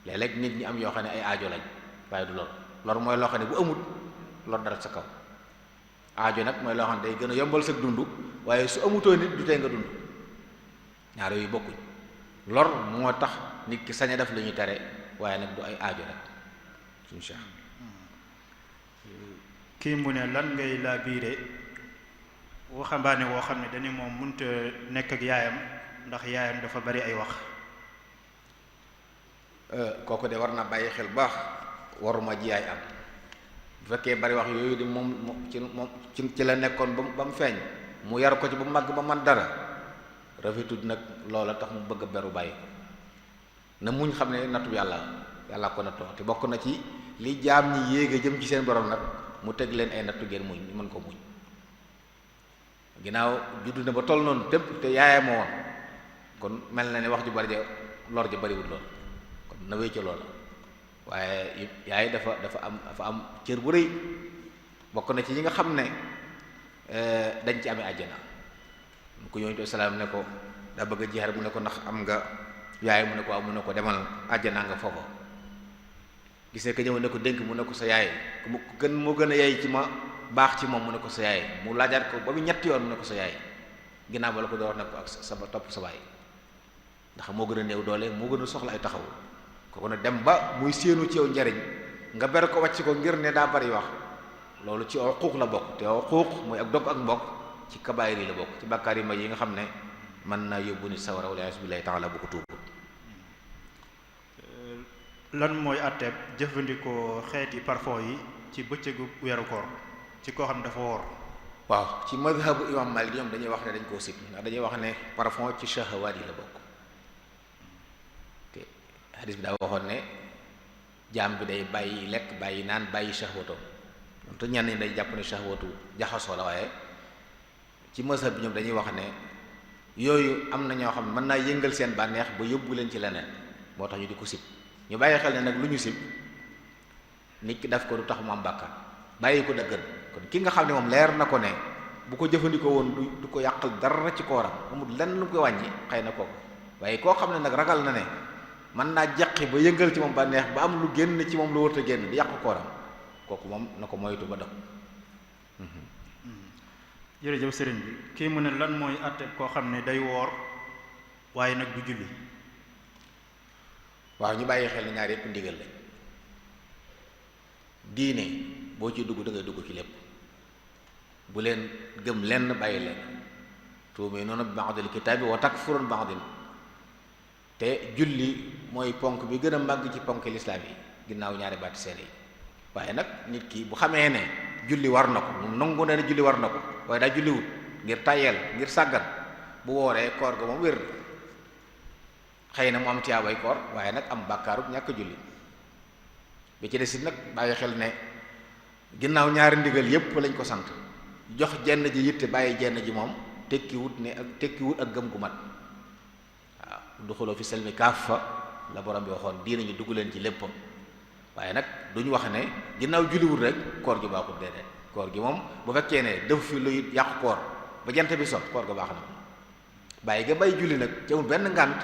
léeg-léeg nit ñi am yoo xam ne ay aajo lañ waaye du lor mooy loo xam ne bu amut lor dara sa kaw aajo nag mooy loo xam ne day gën a yombal sa dund waaye su amutoo nit du tee nga dund ñaar yooyu bokkuñ lor moo tax nit ki sañ a def lu ñuy tere waaye nag du ay aajo nag suñu cheikh kii mu ne lan ngay laa biire waxambaane woo xam ne dañu moom mënta nekk ak yaayam ndax yaayam dafa bari ay wax. kooku de war na bàyyi xel baax waruma ji yaay am bu fekkee bari wax yooyu di moom ci la nekkoon ba mu feeñ mu yar ko ci ba mu màgg ba man dara rafetut nag loola tax mu bëgg a beru bàyyi ko na muñ xam ne nattu yàlla ko nattoo te bokk na ci li jaam ñi yéege jëm ci seen borom nag mu teg leen ay nattu ngeen muñ ñu mën ko muñ ginnaaw juddu na ba toll noonu tépp te yaayam woon kon mel na ne wax ju bari ja lor ja bariwul lool kon na wéy ca loola waaye yaay dafa am cër bu rëy bokk na ci ñi nga xam ne dañ ci amee àjjana mu ko yonent salaam ne ko daa bëgg a jihaar mu ne ko ndax am nga yaay mu ne ko waaw mu ne ko demal àjjana nga foofa gisee ka ñëw ne ko dénk mu ne ko sa yaay moo gën a yaay ci ma baax ci moom mu ne ko sa yaay mu laajaat ko ba mu ñetti yoon mu ne ko sa yaay ginnaaw ba la ko door ne ko ak sa topp sa baay ndax moo gën a néew doole moo gën a soxla ay taxaw kooku ne dem ba muy séenu ci yow njariñ nga ber ko wàcc ko ngir ne daa bari wax loolu ci uquuq la bokk te uquuq mooy ak dog ak mbokk ci kabaayir yi la bokk ci bàkkaar yi mag yi nga xam ne mën naa yóbbu nit sawara wala a'uuzu billaahi taala bu ko tuubul. lan mooy àtteeb jëfandikoo xeeti parfum yi ci bëccëgu weeru koor ci koo xam ne dafa woor. waaw ci madhabu imam Maalik ñoom dañuy wax ne dañ koo sib ndax dañuy wax ne parfum ci shahawaat yi la bokk te hadis bi daa waxoon ne jaam bi day bàyyi lekk bàyyi naan bàyyi shahwatoom moom te ñenn ñi day jàpp ne shahwatu jaxasoo la waaye ci mazhab bi ñoom dañuy wax ne yooyu am na ñoo xam ne mën naa yëngal seen bànneex ba yóbbu leen ci leneen moo tax ñu di ko sib ñu bàyyi xel ne nag lu ñu sib nit ki def ko du tax mu am bàkkaar bàyyi ko dëggan kon ki nga xam ne moom leer na ko ne bu ko jëfandikoo woon du ko yàqal dara ci kooram amul lenn lu koy wàññi xëy na kooku waaye koo xam ne nag ragal na ne mën naa jeqi ba yëngal ci moom bànneex ba am lu génn ci moom lu wërta génn di yàq kooram kooku moom na ko moytu ba dog jërëjëf sëriñ bi kii mu ne lan mooy àtte koo xam ne day woor waaye nag du julli. waaw ñu bàyyi xel ne ñaar yépp ndigal la diine boo ci dugg da ngay dugg ci lépp bu leen gëm lenn bàyyi leen tu'minuuna bi ba'dil kitaabi wa takfuruuna bi ba'din te julli mooy ponk bi gën a màgg ci ponk lislaam yi ginnaaw ñaari baati seede yi waaye nag nit ki bu xamee ne julli war na ko mu nangu ne julli war na ko waaye daa julliwut ngir tàyyeel ngir sàggan bu wooree koor ga moom wér xëy na mu am tiyaabay koor waaye nag am bàkkaarub ñàkk julli bi ci des it nag bàyyi xel ne ginnaaw ñaari ndigal yépp lañ ko sant jox jenn ji yitte bàyyi jenn ji moom tekkiwut ak gëm gu mat waaw duxuloo fi selmi kaafa la borom bi waxoon diina ñu dugg leen ci léppam waaye nag duñu wax ne ginnaaw julliwut rek koor gi baaxut déedéet koor gi moom bu fekkee ne def fi luy yàqu koor ba jant bi so koor ga baax na bàyyi ga bay julli nag ci amul benn ngànt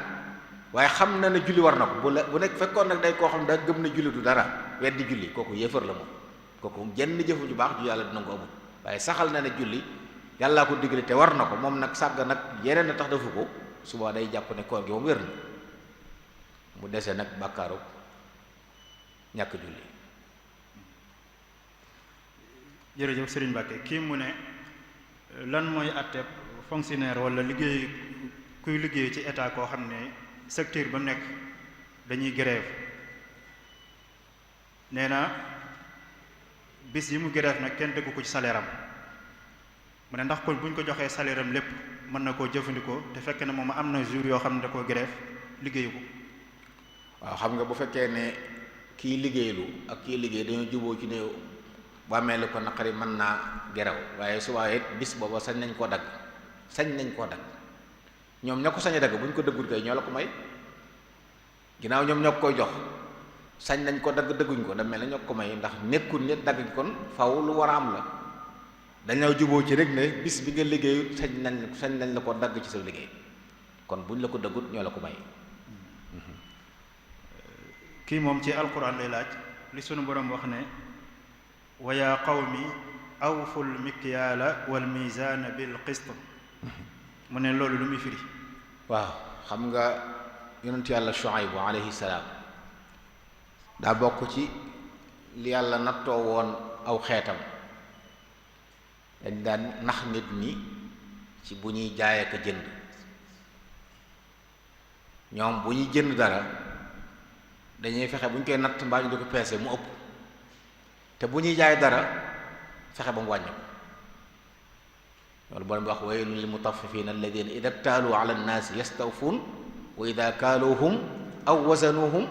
waaye xam na ne julli war na ko bu nekk fekkoon nag day koo xam ne daa gëm ne julli du dara weddi julli kooku yéefar la moom kooku jenn jëfu ju baax ju yàlla dina ko amul waaye saxal na ne julli yàllaa ko digle te war na ko moom nag sàgg nag yeneen na tax defu ko suba day jàpp ne koor gi moom wér na mu dese nag bàkkaaru ñàkk julli. jërëjëf Serigne Mbacké kii mu ne lan mooy àtteeb fonctionnaire wala kuy liggéey ci état koo xam ne secteur ba mu nekk dañuy grève nee na bis yi mu grève nag kenn dëggu ko ci salaire am mu ne ndax kon bu ñu ko joxee salaire am lépp mën na koo jëfandikoo te fekk na moom am na jour yoo xam ne da koo grève liggéeyu ko. waaw xam nga bu fekkee ne kii liggéeylu ak kii liggéey dañoo juboo ci ne bu amee lu ko naqari mën naa gerew waaye su waaye bis booba sañ nañ koo dagg ñoom ña ko sañ a dagg bu ñu ko dëggul kay ñoo la ko may ginnaaw ñoom ñoo koy jox sañ nañ ko dagg dëgguñ ko da mel ne ñoo ko may ndax nekkul nit dagg gi kon faw lu war a am la dañoo juboo ci rek ne bis bi nga liggéeyu sañ nañ la ko dagg ci sa liggéey kon buñ la ko dëggut ñoo la ko may. kii moom ci alquran lay laaj li sunu borom wax ne wa yaa qawmi awful mikyaala wal mizaana bil qist mu ne loolu lu muy firi. waaw xam nga yonent yàlla Shuaybu alayhi salaam daa bokk ci li yàlla nattoo woon aw xeetam dañ daan nax nit ñi ci bu ñuy jaay ak jënd ñoom bu ñuy jënd dara dañuy fexe bu ñu koy natt mbaa ñu di ko peese mu ëpp te bu ñuy jaay dara fexe ba mu wàññi ko loolu borom bi wax waylun lil mutaffifina alladina ida ktaaluu ala nnaasi yastawfuun wa ida kaaluuhum aw wazanuuhum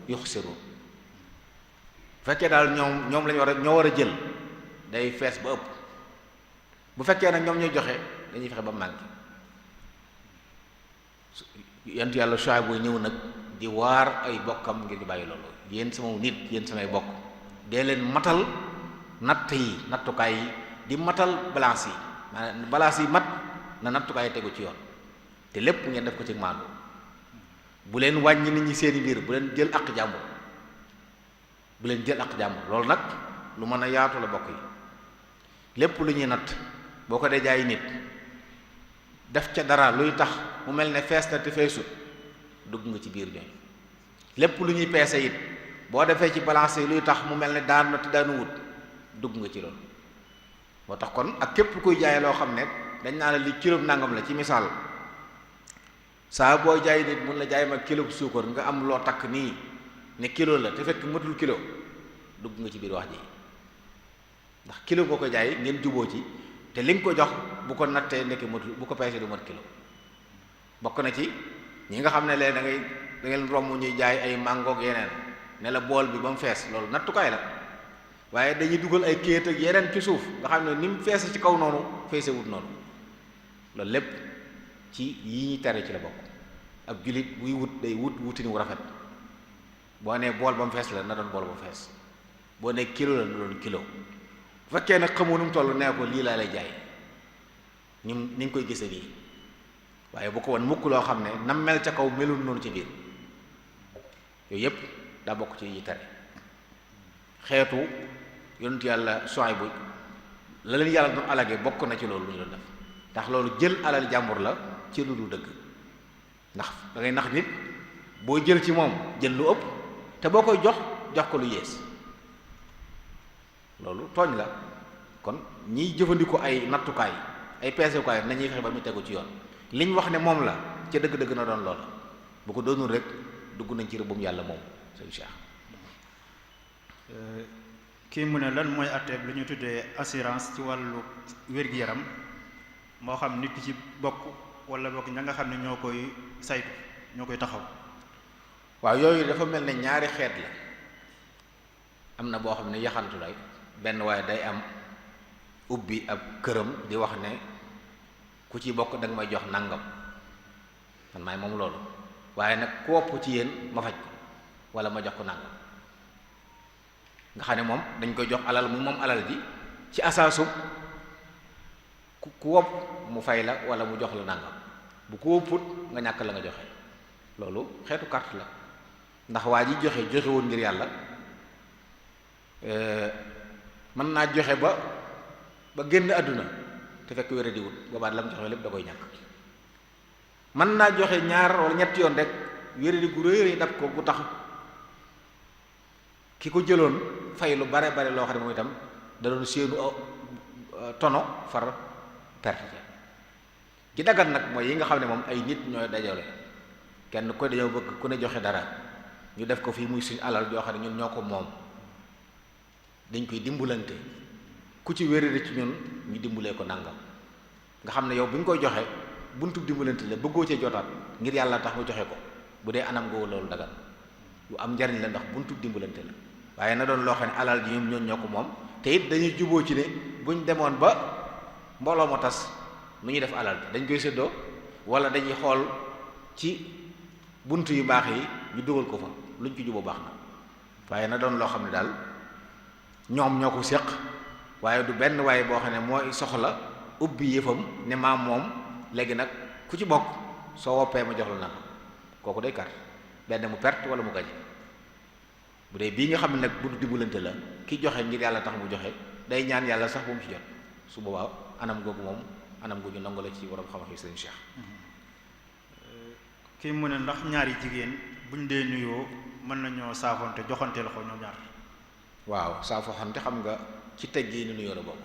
yuxsiruun bu fekkee daal ñoom lañu ñoo war a jël day fees ba ëpp bu fekkee nag ñoom ñuy joxe dañuy fexe ba manqué yant yàlla Shuayb bu ñëw nag di waar ay bokkam ngir ñu bàyyi loolu yéen sama nit yéen samay bokk dee leen matal natt yi nattukaay yi di matal balance yi maanaam balance yi mat na nattukaay yi tegu ci yoon te lépp ngeen def ko ci maandu bu leen wàññi nit ñi seeni mbir bu leen jël ak jàmbur loolu nag lu mën a yaatu la bokk yi lépp lu ñuy natt boo ko dee jaay nit def ca dara luy tax mu mel ne fees na te feesut dugg nga ci biir ñooy lépp lu ñuy peese it boo defee ci balance yi luy tax mu mel ne daan na te daanu wut dugg nga ci loolu moo tax kon ak képp kuy jaay loo xam ne dañ naa la li kilo nangam la ci misaal saa boo jaay nit mun la jaay ma kilo suukar nga am loo takk nii ne kilo la te fekk matul kilo dugg nga ci biir wax ji ndax kilo boo ko jaay ngeen juboo ci te li nga ko jox bu ko nattee nekk matul bu ko peesee du mat kilo bokk na ci ñi nga xam ne léegi da ngeen romb ñuy jaay ay mango ak yeneen ne la bool bi ba mu fees loolu nattukaay la waaye dañuy dugal ay kéet ak yeneen ci suuf nga xam ne ni mu feese ci kaw noonu feese wut noonu loolu lépp ci yi ñuy tere ci la bokk. ab jullit buy wut day wutin wu rafet. boo nee bool ba mu fees la na doon bool ba mu fees, boo nee kilo la na doon kilo. bu fekkee nag xamoo nu mu toll nee ko lii laa lay jaay ni nga koy gisee nii, waaye bu ko wan mukk loo xam ne nam mel ca kaw melul noonu ci biir. yooyu yépp daa bokk ci yi tere. xeetu yonent yàlla Suaybu la leen yàlla doon alage bokk na ci loolu lu ñu doon def, ndax loolu jël alal jàmbur la ci lu dul dëgg. ndax da ngay nax nit boo jël ci moom jël lu ëpp te boo koy jox ko lu yées, loolu tooñ la. kon ñiy jëfandikoo ay nattukaay ay peesekaay nañuy fexe ba mu tegu ci yoon. liñ wax ne moom la ca dëgg-dëgg na doon loola, bu ko doonul rek dugg nañ ci rëbbum yàlla moom sëñ Cheikh. kii mu ne lan mooy atteeb lu ñu tuddee assurance ci wàllu wér-gi-yaram, moo xam nit ki ci bokk wala bokk ña nga xam ne ñoo koy saytu ñoo koy taxaw. waaw yooyu dafa mel ne ñaari xeet la. am na boo xam ne yaxantu lay benn waaye day am ubbi ab këram di wax ne ku ci bokk danga may jox nangam, man maay moom loolu, waaye nag ku wopp ci yéen ma faj ko wala ma jox ko nangam. nga xam ne moom dañ koy jox alal mu moom alal ji ci asaasu ku wopp mu fay la wala mu jox la nangam, bu ko wopput nga ñàkk la nga joxe. loolu xeetu carte la, ndax waa ji joxe woon ngir yàlla mën naa joxe ba génn àdduna te fekk wéra di wut boobaat la mu joxe lépp da koy ñàkk. mën naa joxe ñaar wala ñetti yoon rek wéra di gu réy dab ko gu tax ki ko jëloon fay lu bare bare loo xam ne moom itam da doon séenu tono far perte ci dagat nag mooy yi nga xam ne moom ay nit ñooy dajale kenn ko dañoo bëgg ku ne joxe dara ñu def ko fii muy suñu alal joo xam ne ñun ñoo ko moom, dañ koy dimbalante ku ci wéradi ci ñun ñu dimbalee ko nangam. nga xam ne yow bi nga koy joxe buntu dimbalante la, bëggoo cee jotaat ngir yàlla tax nga joxe ko, bu dee anam ngoo loolu dagan lu am njariñ la ndax buntu dimbalante la. waaye na doon loo xam ne alal ji ñoom ñoo ko moom, te it dañuy juboo ci ne buñ demoon ba mbooloo ma tas nu ñuy def alal dañ koy séddoo wala dañuy xool ci bunt yu baax yi ñu dugal ko fa, luñ ci juboo baax na. waaye na doon loo xam ne daal ñoom ñoo ko séq, waaye du benn waaye boo xam ne mooy soxla ubbi yëfam ne maam moom léegi nag ku ci bokk soo woppee ma jox la nanga, kooku day carte benn mu perte wala mu gañe. bu dee bii nga xam ne nag bu dimbalante la ki joxe ngir yàlla tax mu joxe day ñaan yàlla sax bu mu ci jot, su boobaa anam googu moom anam gu ñu nangu la ci borom xam-xam yi sëriñ Cheikh. kii mu ne ndax ñaari jigéen buñ dee nuyoo mën nañoo saafonte joxante loxo ñoom ñaar. waaw saafonte xam nga ci teggi ni nuyoo la bokk.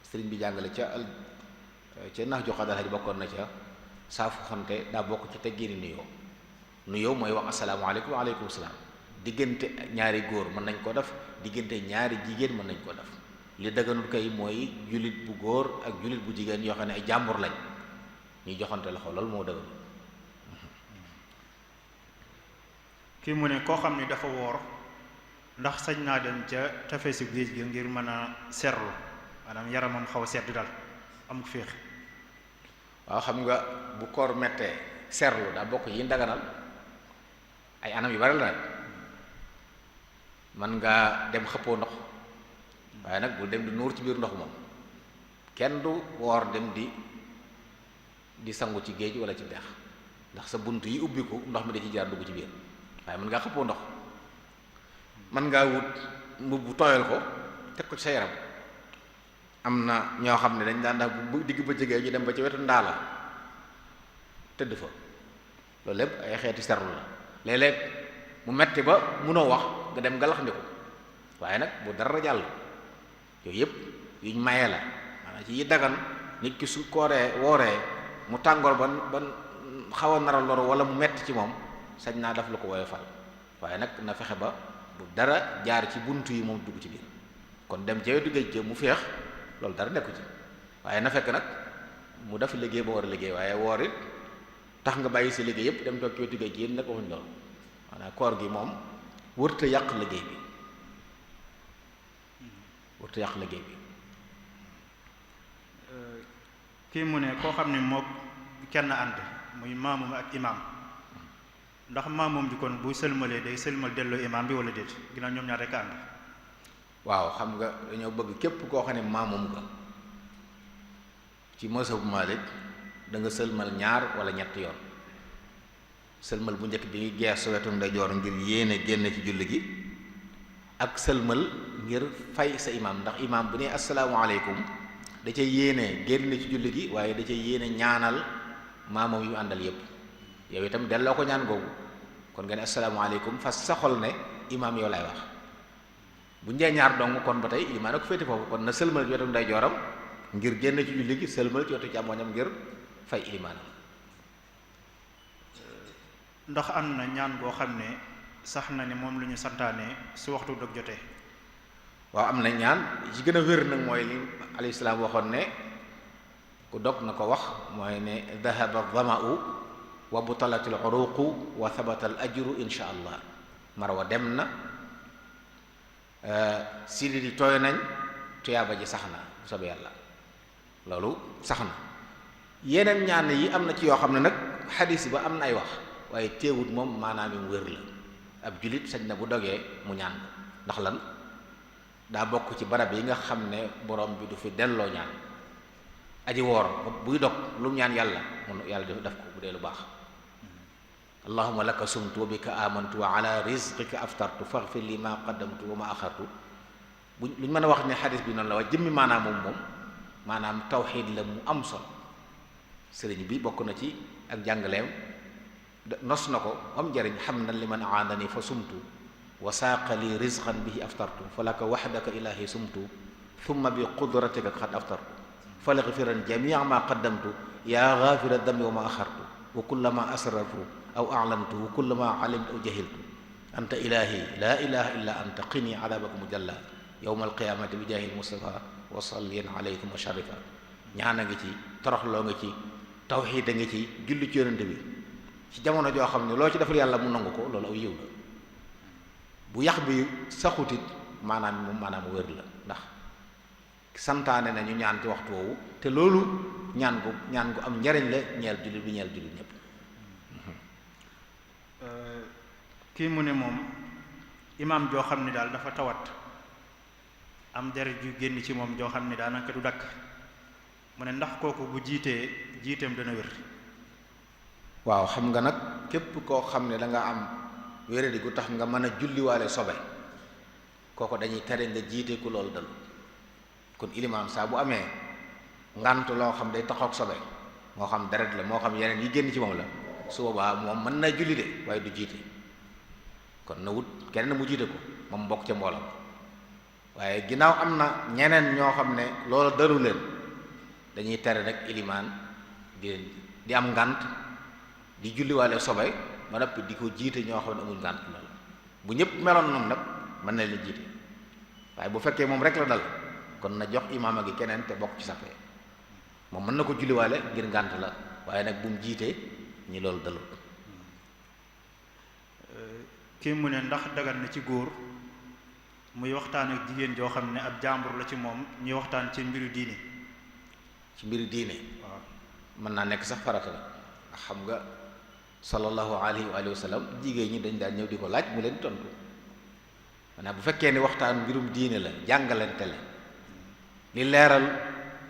sëriñ bi jàngale ca nax jox xadal ji bokkoon na ca saafonte daa bokk ci teggi ni nuyoo mooy wax asalaamaaleykum wa aleykum salaam. diggante ñaari góor mën nañ koo def, diggante ñaari jigéen mën nañ koo def. li daganul kay mooy jullit bu góor ak jullit bu jigéen yoo xam ne ay jàmbur lañ ñuy joxante loxo, loolu moo daganul. kii mu ne koo xam ne dafa woor ndax sañ naa dem ca tefesu géej gi ngir mën a serlu, maanaam yaramam xaw a sedd daal am ko féex. waaw xam nga bu koor mettee serlu daa bokk yi ndaganal ay anam yu bari la nag. man ngaa dem xëppoo ndox, waaye nag bul dem di nuur ci biir ndox moom. kenn du woor dem di sangu ci géej wala ci dex, ndax sa bunt yi ubbiku ndox mi da ci jaar dugg ci biir. waaye mën ngaa xëppoo ndox, mën ngaa wut mbubb tooyal ko teg ko ci sa yaram. am na ñoo xam ne dañ daan ndax bu digg bëccëgee ñu dem ba ci wetu ndaala tëdd fa, loolu lépp ay xeeti serlu la. léeg-léeg mu metti ba munoo wax nga dem nga laxandiku, waaye nag bu dara jàll. yooyu yëpp yuñ mayee la, maanaam ci yi dagan nit ki su wooree mu tàngoor ban xaw a nara loru wala mu metti ci moom sañ naa daf la ko woyofal, waaye nag na fexe ba bu dara jaar ci bunt yi moom dugg ci biir. kon dem ca wetu géej mu féex loolu dara nekku ci, waaye na fekk nag mu def liggéey ba war a liggéey. waaye woor it tax nga bàyyi sa liggéey yëpp dem toog ci wetu géej gi yéen nag waxuñ loolu. maanaam koor gi moom wërta yàq liggéey bi, wërta yàq liggéey bi. kii mu ne koo xam ne mook kenn ànd muy maamum ak imaam ndax maamum bi kon bu sëlmalee day sëlmal delloo imaam bi wala déet ginnaaw ñoom ñaar rek ànd. waaw xam nga dañoo bëgg képp koo xam ne maamum nga ci mazhabu Maalik da nga sëlmal ñaar wala ñett yoon. sëlmal bu njëkk bi ngi geesu wetu ndeyjoor ngir yéene génn ci julli gi ak sëlmal ngir fay sa imaam ndax imaam bu ne asalaamaaleykum da ca yéene génn ci julli gi waaye da ca yéene ñaanal maamam yu àndal yépp yow itam delloo ko ñaan googu kon nga ne asalaamaaleykum fas sa xol ne imaam yow lay wax bu njee ñaar dong kon ba tey imaam a ko féete foofu kon na sëlmal ci wetu ndeyjooram ngir génn ci julli gi sëlmal ci wetu càmmoñam ngir fay ilimaanam. ndax am na ñaan goo xam ne sax na ne moom lu ñu santaane su waxtu dog jotee. waaw am na ñaan ci gën a wér nag mooy li alayhi salaam waxoon ne ku dog na ko wax mooy ne dahaba dhama'u wa butalatil uruqu wa thabata al ajru insha allah marwa dem na sidi di tooy nañ tuyaaba ji sax na bu soobee yàlla loolu sax na yeneen ñaan yi am na ci yoo xam ne nag xadiis ba am na ay wax waaye teewut moom maanaam mu wér la ab julit sañ na bu dogee mu ñaan ndax lan daa bokk ci barab yi nga xam ne borom bi du fi delloo ñaan aji woor buy dog lu mu ñaan yàlla mun yàlla def ko bu dee lu baax allahumma laka sumtu wa bika amantu wa ala rizqika aftartu faghfir li ma qaddamtu wa ma axartu lu ñu mën a wax ne xadis bi noonu la waaye jëmmi maanaam moom maanaam tawxiid la mu am solo sëriñ bi bokk na ci ak jàngaleem nos na ko am njariñ xam na liman aadani fa sumtu wa saaqa li rizqan bihi aftartu fa laka waxdaka ilahi sumtu thumma bi qudratika qad aftartu falagfiran jamia ma qaddamtu yaa gaafira dambi wa ma axartu wa kullama asrartu aw aclamtu wa kullama calimtu aw jahiltu anta ilahi la ilaha illa anta qini adabaka mujalla yowma alqiyamati bi jaahi lmustafa wa salliyan alaykum wa sharifa ñaan a ngi ci toroxloo nga ci tawxiid a ngi ci julli ci yonente bi ci jamono joo xam ne loo ci defal yàlla mu nangu ko loolu aw yiw la bu yax bi saxutit maanaam moom maanaam wér la ndax santaane nañu ñaan ci waxtu woowu te loolu ñaan gu am njariñ la ñeel jullit bi ñeel jullit ñépp. kii mu ne moom imaam joo xam ne daal dafa tawat am deret ju génn ci moom joo xam ne daanaka du dakk mu ne ndax kooku bu jiitee jiiteem dana wér. waaw xam nga nag képp koo xam ne da nga am wéradi gu tax nga mën a julliwaale sobe kooku dañuy tere nga jiite ku loolu dal kon ilimaam saa bu amee ngant loo xam day taxoog sobe moo xam deret la moo xam yeneen yi génn ci moom la su boobaa moom mën naa julli de waaye du jiite kon na wut keneen mu jiite ko moom bokk ca mbooloo waaye ginnaaw am na ñeneen ñoo xam ne loolu daru leen dañuy tere rek ilimaan di am ngant di julliwaale sobe ba noppi di ko jiite ñoo xam ne amuñ ngànt loolu bu ñëpp meloon noonu nag mën na leen jiite waaye bu fekkee moom rek la dal kon na jox imaama gi keneen te bokk ci sappee moom mën na ko julliwaale ngir ngànt la waaye nag bu mu jiitee ñi loolu dalul. kii mu ne ndax dagan na ci góor muy waxtaan ak jigéen joo xam ne ab jàmbur la ci moom ñuy waxtaan ci mbiru diine. ci mbiru diine. waaw mën naa nekk sax farata la ndax xam nga sallallahu alayhi wa sallam jigéen ñi dañ daan ñëw di ko laaj mu leen tontu maanaam bu fekkee ne waxtaan mbirum diine la jàngalante la li leeral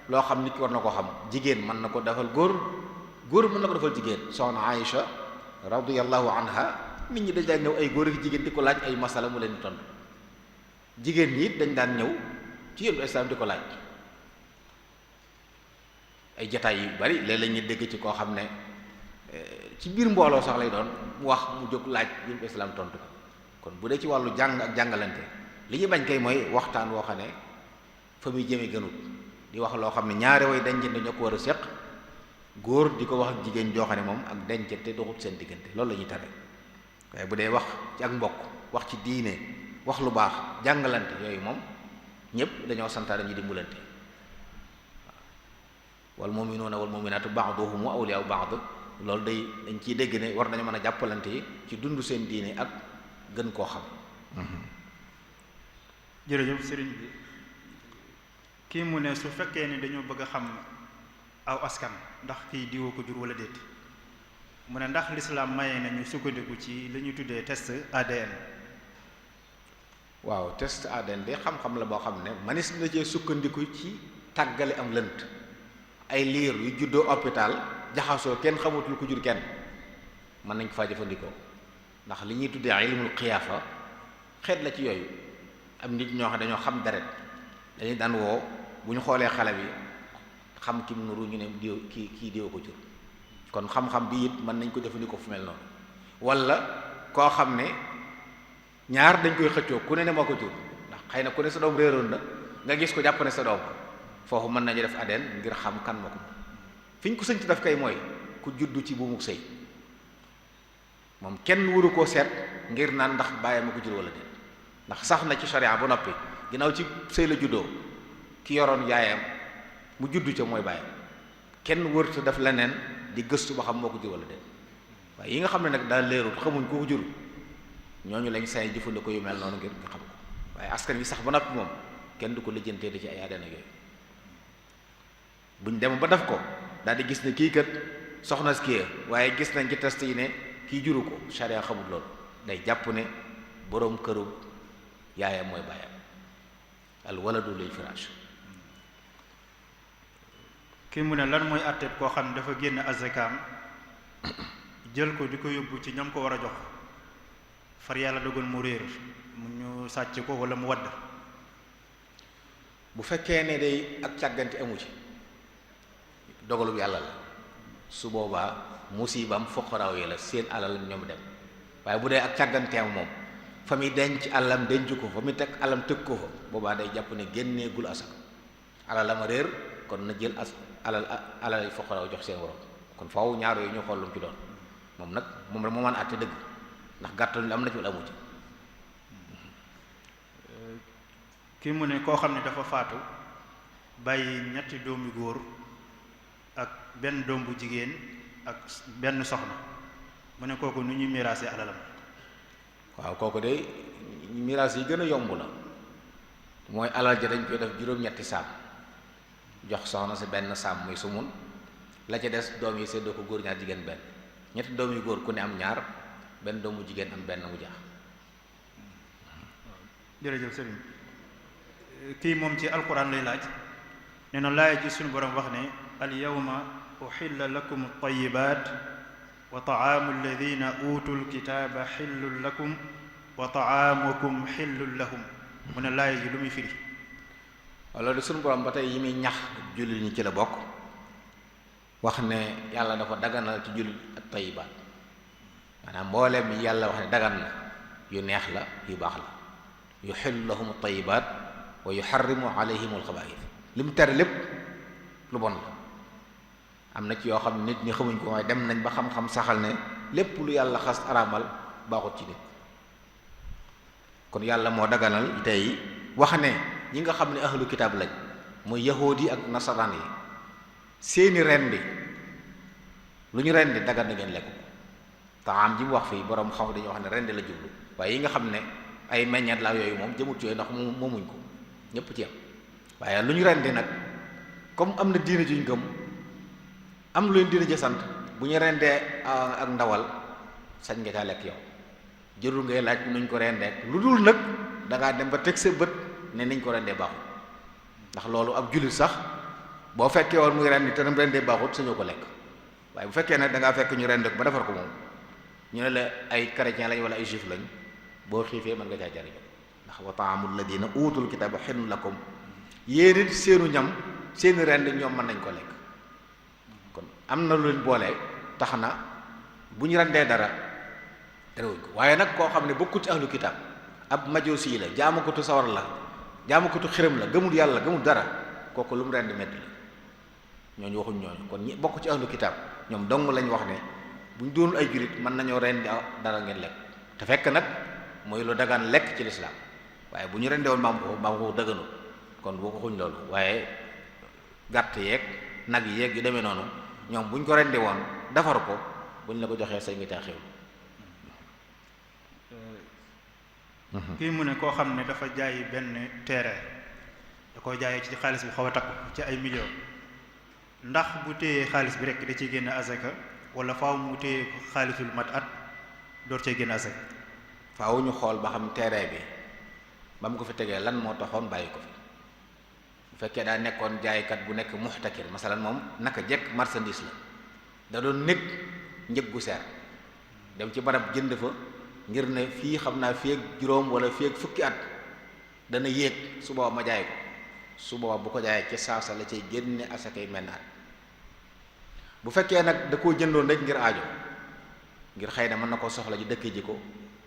loo xam nit war na ko xam jigéen mën na ko defal góor góor mën na ko defal jigéen soxna Aïcha radiyallahu anha nit ñi dañ daan ñëw ay góor ak jigéen di ko laaj ay masala mu leen di tontu jigéen ñi it dañ daan ñëw ci yoonu islam di ko laaj ay jataay yu bari léeg-léeg ñu dégg ci koo xam ne ci biir mbooloo sax lay doon mu wax mu jóg laaj yoonu islam tontu ko kon bu dee ci wàllu jàng ak jàngalante li ñu bañ kay mooy waxtaan woo xam ne fa muy jëme gënut di wax loo xam ne ñaari way dencante ñoo ko war a séq góor di ko wax ak jigéen joo xam ne moom ak dencante doxut seen diggante loolu la ñuy tere waaye bu dee wax ci ak mbokk wax ci diine wax lu baax jàngalante yooyu moom ñëpp dañoo santaane ñu dimbalante wal mu'minuuna wal mu'minaatu ba'duhum awliyaa'u ba'd loolu dañ ciy dégg ne war nañu mën a jàppalante yi ci dund seen diine ak gën koo xam. jërëjëf sëriñ bi kii mu ne su fekkee ni dañoo bëgg a xam aw askan ndax kii diwoo ko jur wala déet mu ne ndax lislaam maye nañu sukkandiku ci li ñu tuddee test ADN. waaw test ADN de xam-xam la boo xam ne manis na cee sukkandiku ci tàggale am lënt ay liir yu juddoo hôpital jaxasoo kenn xamatul ko jur kenn mën nañ ko faa jëfandikoo ndax li ñuy tuddee ilmul xiyaafa xeet la ci yooyu am nit ñoo xam dañoo xam deret dañuy daan woo bu ñu xoolee xale bi xam ki mu nuru ñu ne diw kii diw ko jur kon xam-xam bi it mën nañ ko jëfandikoo fu mel noonu wala koo xam ne ñaar dañ koy xëccoo ku ne moo ko jur ndax xëy na ku ne sa doom réeroon na nga gis ko jàpp ne sa doom foofu mën nañu def ADN ngir xam kan moo ko fi ñu ko sëñ ci def kay mooy ku juddu ci buumug sëy moom kenn waru koo seet ngir naan ndax bàyyi ma ko jur wala déet ndax sax na ci sharia ba noppi ginnaaw ci sëy la juddoo ki yoroon yaayam mu juddu ca mooy bàyyam kenn wërta def leneen di gëstu ba xam moo ko jur wala déet waaye yi nga xam ne nag daal leerul xamuñ ko jur ñooñu lañ say jëfandikoo yu mel noonu ngir nga xam ko waaye askan wi sax ba noppi moom kenn du ko lijjantee di ci ay ADN yooyu buñ dem ba def ko daal di gis ne kii kat soxna si kii waaye gis nañ ci test yi ne kii juru ko sharia xamul loolu day jàpp ne boroom këru yaayam mooy baayam al waladu lil firaash. kii mu ne lan mooy àtteeb koo xam ne dafa génn azakaam jël ko di ko yóbbu ci ñam ko war a jox far yàlla dogal mu réer mu ñu sàcc ko wala mu wadd. bu fekkee ne day ak càggante amu ci dogalub yàlla la su boobaa musibaam foqaraaw yi la seen alal ñoom dem waaye bu dee ak càgganteem moom fa muy denc alam denc ko fa muy teg alam tëg ko fa boobaa day jàpp ne génneegul asaka alalam réer kon na jël alal yi foqaraaw jox seen waroom kon faaw ñaar yooyu ñu xool lu mu ci doon moom nag moom rek moo mën a àtte dëgg ndax gàttal am na ci wala amu ci. kii mu ne koo xam ne dafa faatu bàyyi ñetti doomi góor ak benn doom bu jigéen ak benn soxna mu ne kooku nu ñuy miraase alalam. waaw kooku de miraas yi gën a yomb la mooy alal ja dañ koy def juróom-ñetti saam jox soxna si benn saam muy sumun la ca des doom yi séddoo ko góor ñaar jigéen benn ñetti doom yu góor ku ne am ñaar benn doomu jigéen am benn mu jaax. jërëjëf sëriñ kii moom ci alquran lay laaj nee na laaya ji suñu borom wax ne al yawma uxilla lakum at-tayyibaat wa ta'aamu alladina utul kitaaba xillun lakum wa ta'aamukum xillun lahum mu ne laaya ji lu muy firi. walla de suñu borom ba tey yi muy ñax jullit ñi ci la bokk wax ne yàlla dafa daganal ci jullit at-tayyibaat maanaam mbooleem yi yàlla wax ne dagan na yu neex la yu baax la yuxillu lahum at-tayyibaat wa yuxarrimu alayhim al-xabaa'ith li mu tere lépp lu bon la am na ci yoo xam nit ñi xamuñ ko waaye dem nañ ba xam-xam saxal ne lépp lu yàlla xas araamal baaxut ci nit kon yàlla moo daganal tey wax ne ñi nga xam ne ahlu kitaab lañ muy yahuud yi ak nasaraan yi seeni rendi lu ñu rendi dagan na ngeen lekk ko taam ji mu wax fii borom xam dañuy wax ne rendi la jublu waaye yi nga xam ne ay meññeet la yooyu moom jëmut yooyu ndax moomuñ ko ñépp ci am waaye lu ñu rendi nag comme am na diine juñ gëm am lu leen diine ji sant bu ñu rendee ak ndawal sañ nga caa lekk yow jërul ngay laaj nuñ ko rendee lu dul nag dangaa dem ba teg sa bët ne niñ ko rendee baaxut ndax loolu ab jullit sax boo fekkee woon muy rendi te nam rendee baaxut sañoo ko lekk waaye bu fekkee nag dangaa fekk ñu rendee ko ba defar ko moom ñu ne la ay chrétien lañ wala ay juif lañ boo xiifee mën nga caa jariñu ndax wa ta'amul ladina utul kitaba xillun lakum yéen it seenu ñam seeni rend ñoom mën nañ ko lekk kon am na lu leen boole tax na bu ñu rendee dara terewuñ ko waaye nag koo xam ne bokkut ci ahlu kitab ab majusi la jaamukatu sawar la jaamukatu xiram la gëmul yàlla gëmul dara kooku lu mu rend medd la ñooñu waxuñ ñooñu kon ñi bokk ci ahlu kitab ñoom dong lañ wax ne buñ doonul ay jurit mën nañoo rendi dara ngeen lekk te fekk nag mooy lu dagaan lekk ci lislaam waaye bu ñu rendee woon mbaam ko dëgganu kon boo ko xuñ loolu waaye gàtt yeeg nag yeeg yu demee noonu ñoom bu ñu ko rendee woon defar ko bu ñu la ko joxee sañ nga caa xewlu. kii mu ne koo xam ne dafa jaay benn terrain da koo jaayee ci xaalis bu xaw a takku ci ay millions ndax bu téyee xaalis bi rek da ciy génn azaka wala faaw mu téye xaalisul mat at door cee génn azaka. faaw ñu xool ba xam terrain bi ba mu ko fi tegee lan moo taxoon bàyyi ko fi bu fekkee daa nekkoon jaaykat bu nekk muxtakir masalan moom naka jekk marchandise la da doon nekk njëg gu seer dem ci barab jënd fa ngir ne fii xam naa fii ak juróom wala fii ak fukki at dana yéeg su booba ma jaay ko su booba bu ko jaayee ci saasa la cay génne asakay menn at bu fekkee nag da koo jëndoon rek ngir aajo ngir xëy na mën na koo soxla ji dëkk ji ko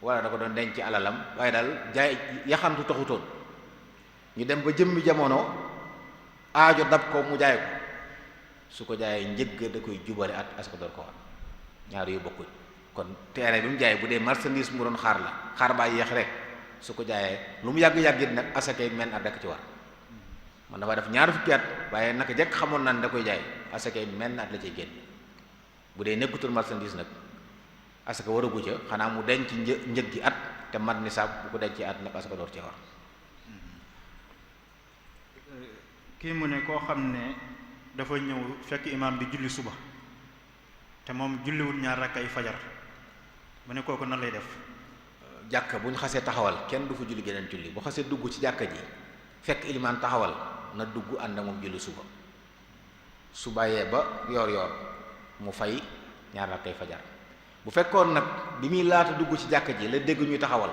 wala da ko doon denc alalam waaye daal jaay yaxantu taxutoon ñu dem ba jëmmi jamono aajo dab ko mu jaay ko su ko jaayee njëgg da koy jubale at asaka door ko war ñaar yu bokkuñ kon terrain bi mu jaay bu dee marchandise mu doon xaar la xaar baa yéex rek su ko jaayee lu mu yàgg-yàgg it nag asakay men at rek ci war man dafa def ñaar fukki at waaye naka jekk xamoon naa ne da koy jaay asakay men at la cay génn bu dee nekkutul marchandise nag asaka waragu ca xanaa mu denc njëg gi at te mat nisaab bu ko dencee at nag asaka door cee war. kii mu ne koo xam ne dafa ñëw fekk imaam bi julli suba te moom julliwul ñaar rakkay fajar mu ne kooku nan lay def. jàkka bu ñu xasee taxawal kenn du fa julli geneen julli bu xasee dugg ci jàkka ji fekk ilimaan taxawal na dugg ànd ak moom julli suba su bàyyee ba yor mu fay ñaar rakkay fajar bu fekkoon nag bi muy laata dugg ci jàkka ji la dégg ñuy taxawal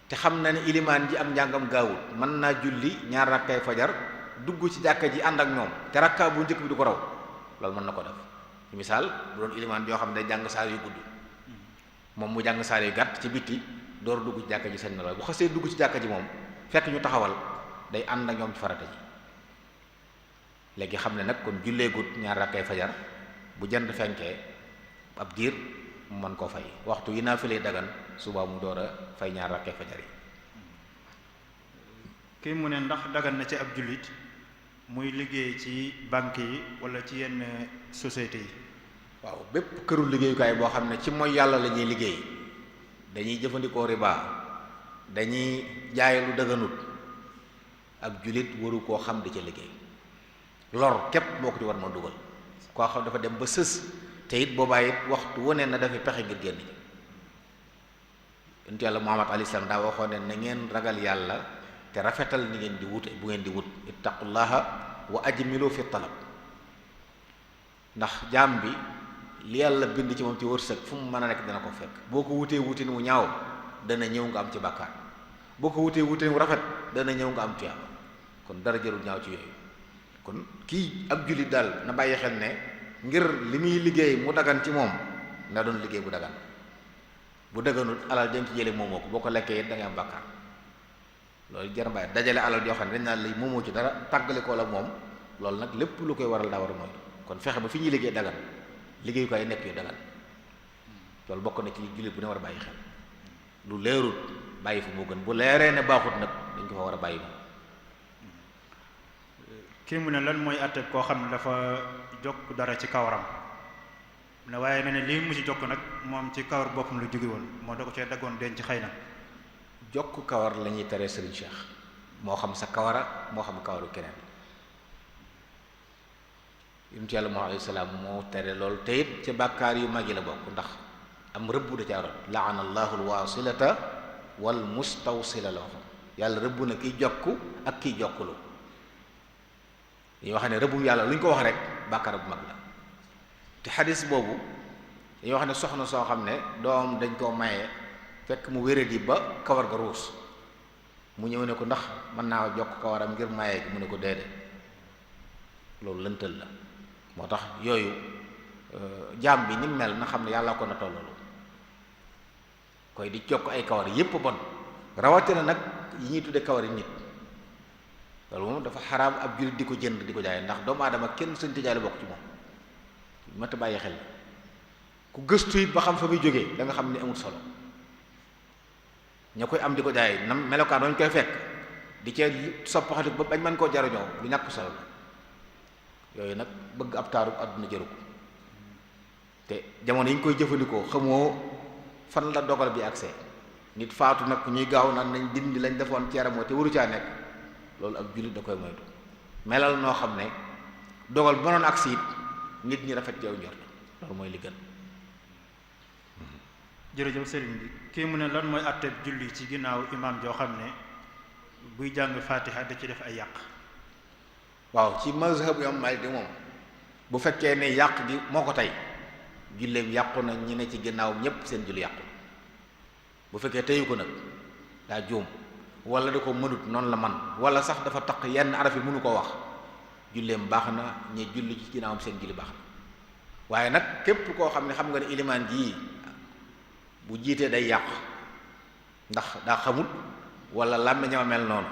te xam na ne ilimaan ji am njàngam gaawul mën naa julli ñaar rakkay fajar dugg ci jàkka ji ànd ak ñoom te rakkaa bu njëkk bi du ko raw loolu mën na ko def ci misaal bu doon ilimaan joo xam ne day jàng saar yu gudd moom mu jàng saar yu gàtt ci bitti door dugg ci jàkka ji sañ na lool bu xasee dugg ci jàkka ji moom fekk ñu taxawal day ànd ak ñoom ci farata ji léegi xam ne nag kon jullee gut ñaar rakkay fajar bu jant fenkee ab diir mu mën koo fay waxtu yi naa fi lay dagan suba mu door a fay ñaar rakkay fajar yi. kii mu ne ndax dagan na ci ab jullit muy liggéey ci banque yi wala ci yenn société yi. waaw bépp këru liggéeyukaay boo xam ne ci mooy yàlla la ñuy liggéey dañuy jëfandikoo riba dañuy jaay lu dëgganut ab jullit waru koo xam di ca liggéey lor képp moo ko ci war ma dugal koo xam dafa dem ba sës te it boobaa it waxtu wane na dafa pexe ngir génn ji yonent yàlla Muhammad alayhi salaam daa waxoon ne na ngeen ragal yàlla te rafetal ni ngeen di wute bu ngeen di wut ittaqullaha wa ajmilu fi talab ndax jaam bi li yàlla bind ci moom ci wërsëg fu mu mën a nekk dana ko fekk boo ko wutee wutin wu ñaaw dana ñëw nga am ci bàkkaar boo ko wutee wutin wu rafet dana ñëw nga am tuyaaba kon dara jarul ñaaw ci yooyu kon kii ab jullit daal na bàyyi xel ne ngir li muy liggéey mu dagan ci moom na doon liggéey bu dagan bu daganut alal jëm ci jële moomoo ko boo ko lekkee it da ngay am bàkkaar loolu jar bàyyi dajale alal yoo xam ne dañ naan lay moomoo ci dara tàggale ko la moom loolu nag lépp lu koy waral daa war a moytu kon fexe ba fi ñuy liggéey dagan liggéey ko ay nekk yu dagan loolu bokk na ci jullit bu ne war a bàyyi xel lu leerut bàyyi fu moo gën bu leeree ne baaxut nag dañ ko fa war a bàyyi moom. kii mu ne lan mooy àtte koo xam ne dafa jokk dara ci kawaram ne waaye mel ne lii mu ci jokk nag moom ci kawar boppam lu jóge woon moo da ko cee daggoon denc xëy na. jokk kawar la ñuy tere Serigne Cheikh moo xam sa kawara moo xam kawaru keneen yonent yàlla Muhammad alayhi salaam moo tere loolu te it ci bàkkaar yu mag yi la bokk ndax am rëbb da caa rot laana allahu alwasilata wal mustawsila la waxoon yàlla rëbb na kiy jokk ak kiy jokkulu dañuy wax ne rëbbum yàlla lu ñu ko wax rek bàkkaar bu mag la te xadis boobu dañuy wax ne soxna soo xam ne doom dañ koo maye fekk mu wéradi ba kawar ga ruus mu ñëw ne ko ndax mën naa jokk kawaram ngir maye gi mu ne ko déedéet loolu lëntal la moo tax yooyu jaam bi ni mu mel na xam ne yàlla ko na tolloolu koy di jokk ay kawar yépp bon rawatina nag yi ñuy tudde kawari nit loolu moom dafa xaraam ab jullit di ko jënd di ko jaay ndax doomu aadama kenn sëñ jaay la bokk ci moom mat a bàyyi xel ku gëstu it ba xam fa muy jógee da nga xam ne amul solo ña koy am di ko jaay nam melokaan dañ koy fekk di cee soppaxati ba bañ mën koo jariñoo lu ñàkk solo la yooyu nag bëgg ab taaru àdduna jëru ko te jamono yi ñu koy jëfandikoo xamoo fan la dogal bi accès nit faatu nag ñuy gaaw naan nañ dindi lañ defoon ci yaramoo te waru caa nekk loolu ab jullit da koy moytu melal noo xam ne dogal ba noon agsi it nit ñi rafet yow njort loolu mooy li gën. jërëjëf sëriñ bi kii mu ne lan mooy àtteeb julli ci ginnaaw imaam joo xam ne buy jàng fatiha da ci def ay yàq. waaw ci mazhab Imam Maalik di moom bu fekkee ne yàq gi moo ko tey julleem yàqu na ñi ne ci ginnaaw ñépp seen julli yàqu bu fekkee teyu ko nag daa juum wala da ko mënut noonu la man wala sax dafa taq yenn araf yi mënu koo wax julleem baax na ñi julli ci ginnaawam seen julli baax na waaye nag képp koo xam ne xam nga ne ilimaan jii bu jiitee day yàq ndax daa xamut wala làmmiñam mel noonu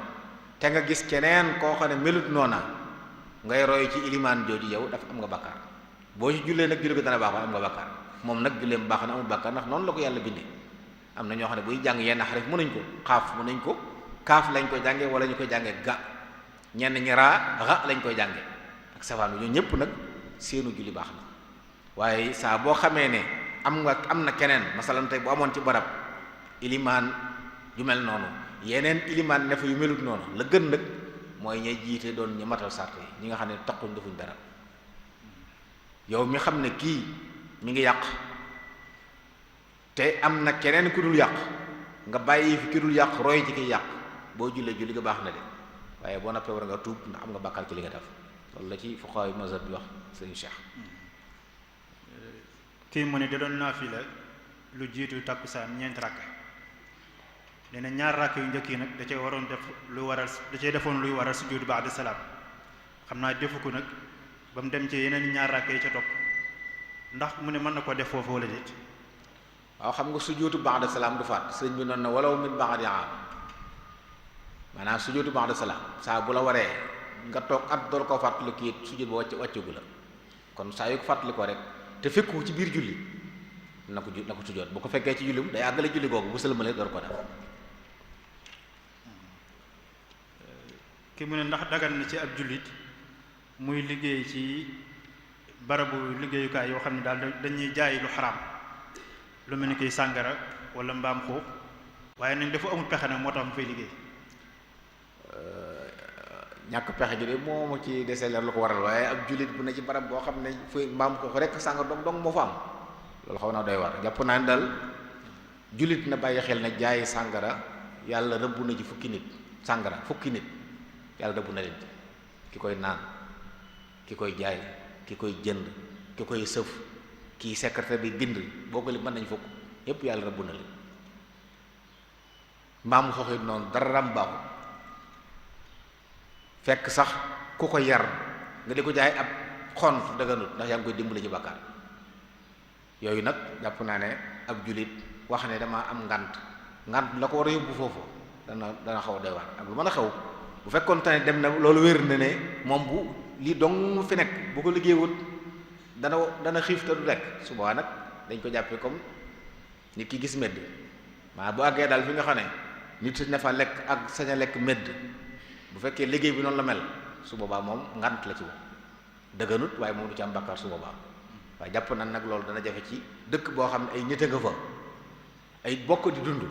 te nga gis keneen koo xam ne melut noona ngay roy ci ilimaan jooju yow dafa am nga bàkkaar boo ci jullee nag julli ko dana baax waaye am nga bàkkaar moom nag julleem baax na amul bàkkaar ndax noonu la ko yàlla bindee am na ñoo xam ne buy jàng yenn xarif mënuñ ko xaaf mënuñ ko kaaf lañ koy jànge wala ñu koy jànge ga ñenn ñi ra lañ koy jànge ak safaan bi ñoo ñëpp nag seenu julli baax na waaye saa boo xamee ne am na keneen masalan tey bu amoon ci barab ilimaan ju mel noonu yeneen ilimaan ne fa yu melut noonu la gën nag mooy ñay jiite doon ñu matal sart yi ñi nga xam ne taxuñ defuñ dara yow mi xam ne kii mi ngi yàq te am na keneen ku dul yàq nga bàyyi fi ki dul yàq roy ci kiy yàq boo jullee julli nga baax na de waaye boo noppee war nga tuub ndax am nga bàkkaar ci li nga def loolu la ci fuqahaa yu mazhab bi wax sëñ Cheikh. kii mu ne da doon naafila lu jiitu takkusaan ñeenti rakk nee na ñaar rakk yu njëkk yi nag da cee waroon def lu waral da cee defoon luy waral sujjóot ba'da salaam xam naa defu ko nag ba mu dem ci yeneen ñaar rakk yi ca topp ndax mu ne mën na ko def foofu wala déet. waaw xam nga sujjóotu ba'da salaam du faat sëñ bi noonu na walaw min ba'di aam maanaam sujjóotu ba'da salaam saa bu la waree nga toog at door koo fàttali kii sujjóot ba wàccagu la kon saa yu ko fàttali ko rek te fekku ci biir julli na ko sujjóot bu ko fekkee ci julli day àggale julli googu bu sëlmalee door ko def. ki mu ne ndax dagan na ci ab jullit muy liggéey ci barabu liggéeyukaay yoo xam ne daal dañuy jaay lu xaraam lu mel ni koy sàngara wala mbaam xuux waaye nañ dafa amul pexe nag moo tax mu fay liggéey. ñàkk pexe ji de moo ma ci desee leer lu ko waral waaye ab jullit bu ne ci barab boo xam ne fu mbaam xuux rek sàngara dong moo fa am loolu xaw naa doy war jàpp naa ne daal jullit na bàyyi xel ne jaay sàngara yàlla rëbb na ci fukki nit yàlla rëbb na leen ki koy naan ki koy jaay ki koy jënd ki koy sëf kii secrétaire bi bind boo ko li mën nañ fukk yépp yàlla rëbb na leen mbaam xuux it noonu dara baaxul fekk sax ku ko yar nga di ko jaay ab xont daganut ndax yaa ngi koy dimbali ci bàkkaar yooyu nag jàpp naa ne ab jullit wax ne dama am ngant la ko war a yóbbu foofu dana xaw a doy waar ak lu mën a xew bu fekkoon tane dem na loolu wér na ne moom bu lii dong fi nekk bu ko liggéeyut dana xiif te du lekk su boobaa nag dañ ko jàppee comme nit ki gis medd maa bu àggee daal fi nga xam ne nit sañ na fa lekk ak sañ a lekk medd bu fekkee liggéey bi noonu la mel su boobaa moom ngant la ci moom dëgganut waaye moom du ci am bàkkaar su boobaa waaye jàpp na nag loolu dana jafe ci dëkk boo xam ne ay nit a nga fa ay bokk di dund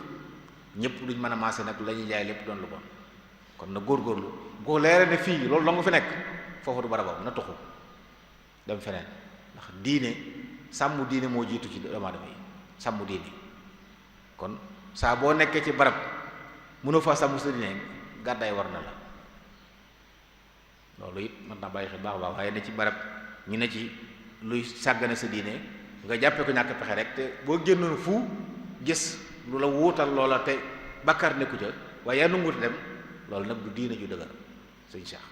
ñëpp duñ mën a maase nag la ñuy jaay lépp doon lu bon kon na góorgóorlu bu ko leere ne fii loolu dong fi nekk foofu du barabam na tuxu dem feneen ndax diine sàmm diine moo jiitu ci doomu aadama yi sàmm diine kon saa boo nekkee ci barab mënoo faa sàmm sa diine gàddaay war na la loolu it mën naa bàyyi xel baax baax waaye ne ci barab ñu ne ci luy sàggane sa diine nga jàppee ko ñàkk pexe rek te boo génnoon fu gis lu la wuutal loola te bàkkaar nekku ca waaye yaa nanguut dem loolu nag du diine ju dëgër sëñ Cheikh.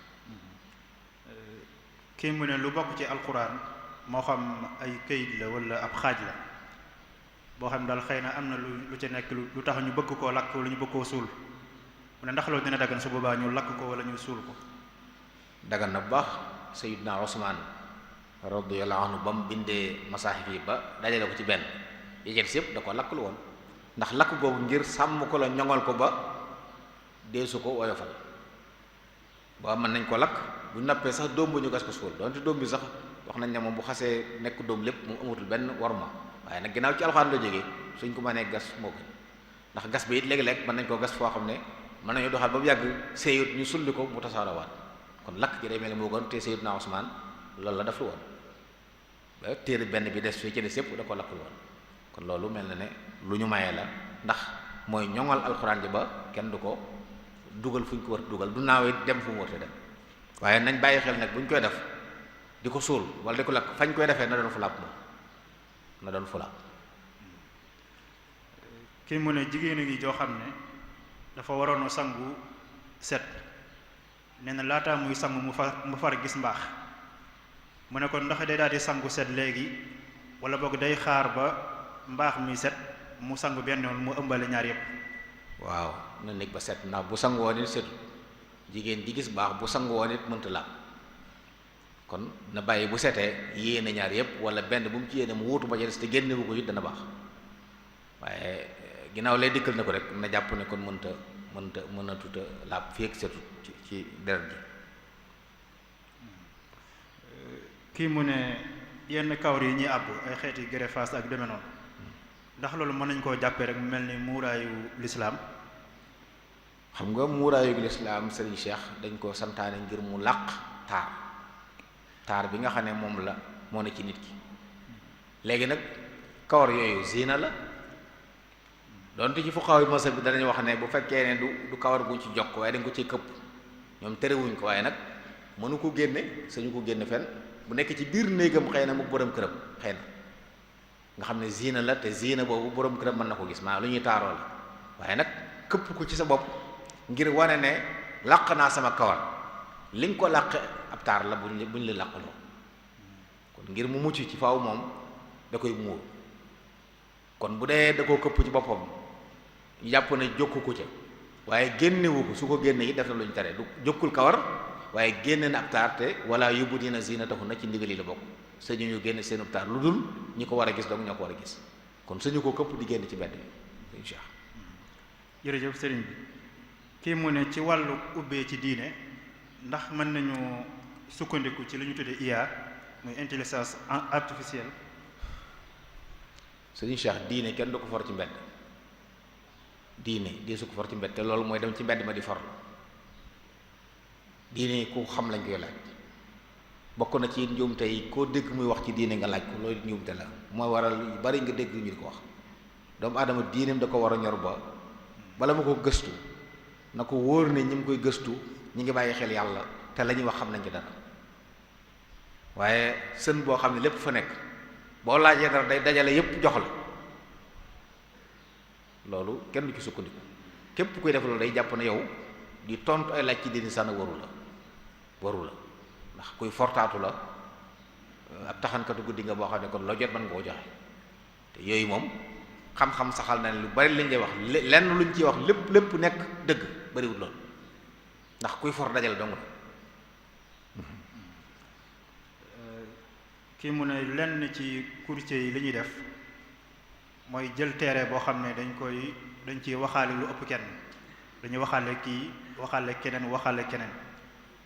kii mu ne lu bokk ci alquran moo xam ay këyit la wala ab xaaj la boo xam daal xëy na am na lu ca nekk lu tax ñu bëgg koo lakk wala ñu bëgg koo suul mu ne ndax loolu dina dagan su boobaa ñu lakk ko wala ñu suul ko. dagan na bu baax Sayyidna Usmaan radiyallahu anhu ba mu bindee masaahif yi ba dajale ko ci benn yéen yëpp da ko lakk lu woon ndax lakk googu ngir sàmm ko la ñoŋal ko ba deesu ko woyofal ba mën nañ ko lakk bu nappee sax dóom bu ñu gas ko suul donte dóom bi sax wax nañ ne moom bu xasee nekk dóom lépp mu amatul benn worma waaye nag ginnaaw ci alxuraan la jógee suñ ko mënee gas moo gën ndax gas bi it léegi-léeg mën nañ koo gas foo xam ne mën nañu doxal ba mu yàgg séyut ñu sulli ko mu tasaarawaat kon lakk gi day mel ne moo gën te Sayyidna Usmaan loolu la def lu woon ba téere benn bi des fii ci des yëpp da ko lakkul woon kon loolu mel na ne lu ñu maye la ndax mooy ñoŋal alxuraan ji ba kenn du ko dugal fu ñu ko war dugal du naawee dem fu mu war a dem waaye nañ bàyyi xel nag bu ñu koy def di ko suul wala di ko lakk fañ koy defee na doon fu làpp moom na doon fu làpp. kii mu ne jigéen a ngi joo xam ne dafa waroon a sangu set nee na laataa muy sangu mu far gis mbaax mu ne kon ndax day daal di sangu set léegi wala boog day xaar ba mbaax mi set mu sangu benn yoon mu ëmbale ñaar yépp. waaw na nekk ba set ndax bu sangu woon it setu jigéen ji gis baax bu sangu woon it mënta laab kon na bàyyi bu setee yéene ñaar yépp wala benn bu mu ci yéene mu wuutu ba ca des te génnewu ko it dana baax waaye ginnaaw lay dikkal na ko rek na jàpp ne kon mën a tuta laab fii ak setu ci deret ji. kii mu ne yenn kawar yi ñuy àbb ay xeeti greffage ak deme noonu ndax loolu mën nañ koo jàppee rek mu mel ni muuraayu lislaam. xam nga muuraayu lislaam Serigne Cheikh dañ koo santaane ngir mu làq taar bi nga xam ne moom la moo ne ci nit ki léegi nag kawar yooyu ziina la donte ci fuqahaa yi masab bi danañ wax ne bu fekkee ne du kawar guñ ci jokk waaye dañ ko ci këpp ñoom terewuñ ko waaye nag mënu ko génne sañu ko génne fenn bu nekk ci biir néegam xëy na mu borom këram xëy na nga xam ne ziina la te ziina boobu borom këram mën na ko gis maanaam lu ñuy taaroo la waaye nag këpp ko ci sa bopp ngir wane ne làq naa sama kawar li nga ko làq ab taar la buñ la làqaloo kon ngir mu mucc ci faaw moom da koy muur kon bu dee da koo këpp ci boppam jàpp ne jokku ko ca waaye génnewu ko su ko génne yi def na lu ñu tere du jokkul kawar waaye génne na ab taar te wala yubdiina ziinatahunna ci ndigal yi la bokk sañu ñu génne seen ab taar lu dul ñi ko war a gis donc ñoo ko war a gis kon sañu ko këpp di génn ci mbedd bi insha Allah. jërëjëf sëriñ bi kii mu ne ci wàllu ubbee ci diine ndax mën nañu sukkandiku ci li ñu tuddee IA muy intelligence artificielle. sëriñ Cheikh diine kenn du ko for ci mbedd diine di su ko for ci mbedd te loolu mooy dem ci mbedd ma di for diine ku xam lañ koy laaj bokk na ci njuumte yi koo dégg muy wax ci diine nga laaj ko loolu njuumte la mooy waral yu bari nga dégg ñu di ko wax doomu aadama diineem da ko war a ñor ba bala ma ko gëstu na ko wóor ne ñi ngi koy gëstu ñi ngi bàyyi xel yàlla te la ñuy wax xam nañ ci dara waaye sën boo xam ne lépp fa nekk boo laajee dara day dajale yépp jox la loolu kenn du ci sukkandiku képp kuy def loolu day jàpp ne yow di tontu ay laaj ci diini sànn waru la ndax kuy fortaatu la ab taxankatu guddi nga boo xam ne kon loo jot mën nga koo joxe te yooyu moom xam-xam saxal na ne lu bari lañ lay wax lenn luñ ciy wax lépp nekk dëgg bariwul loolu ndax kuy for dajale dong la. kii mu ne lenn ci courtier yi li ñuy def mooy jël terrain boo xam ne dañ ciy waxaale lu ëpp kenn dañuy waxaale kii waxaale keneen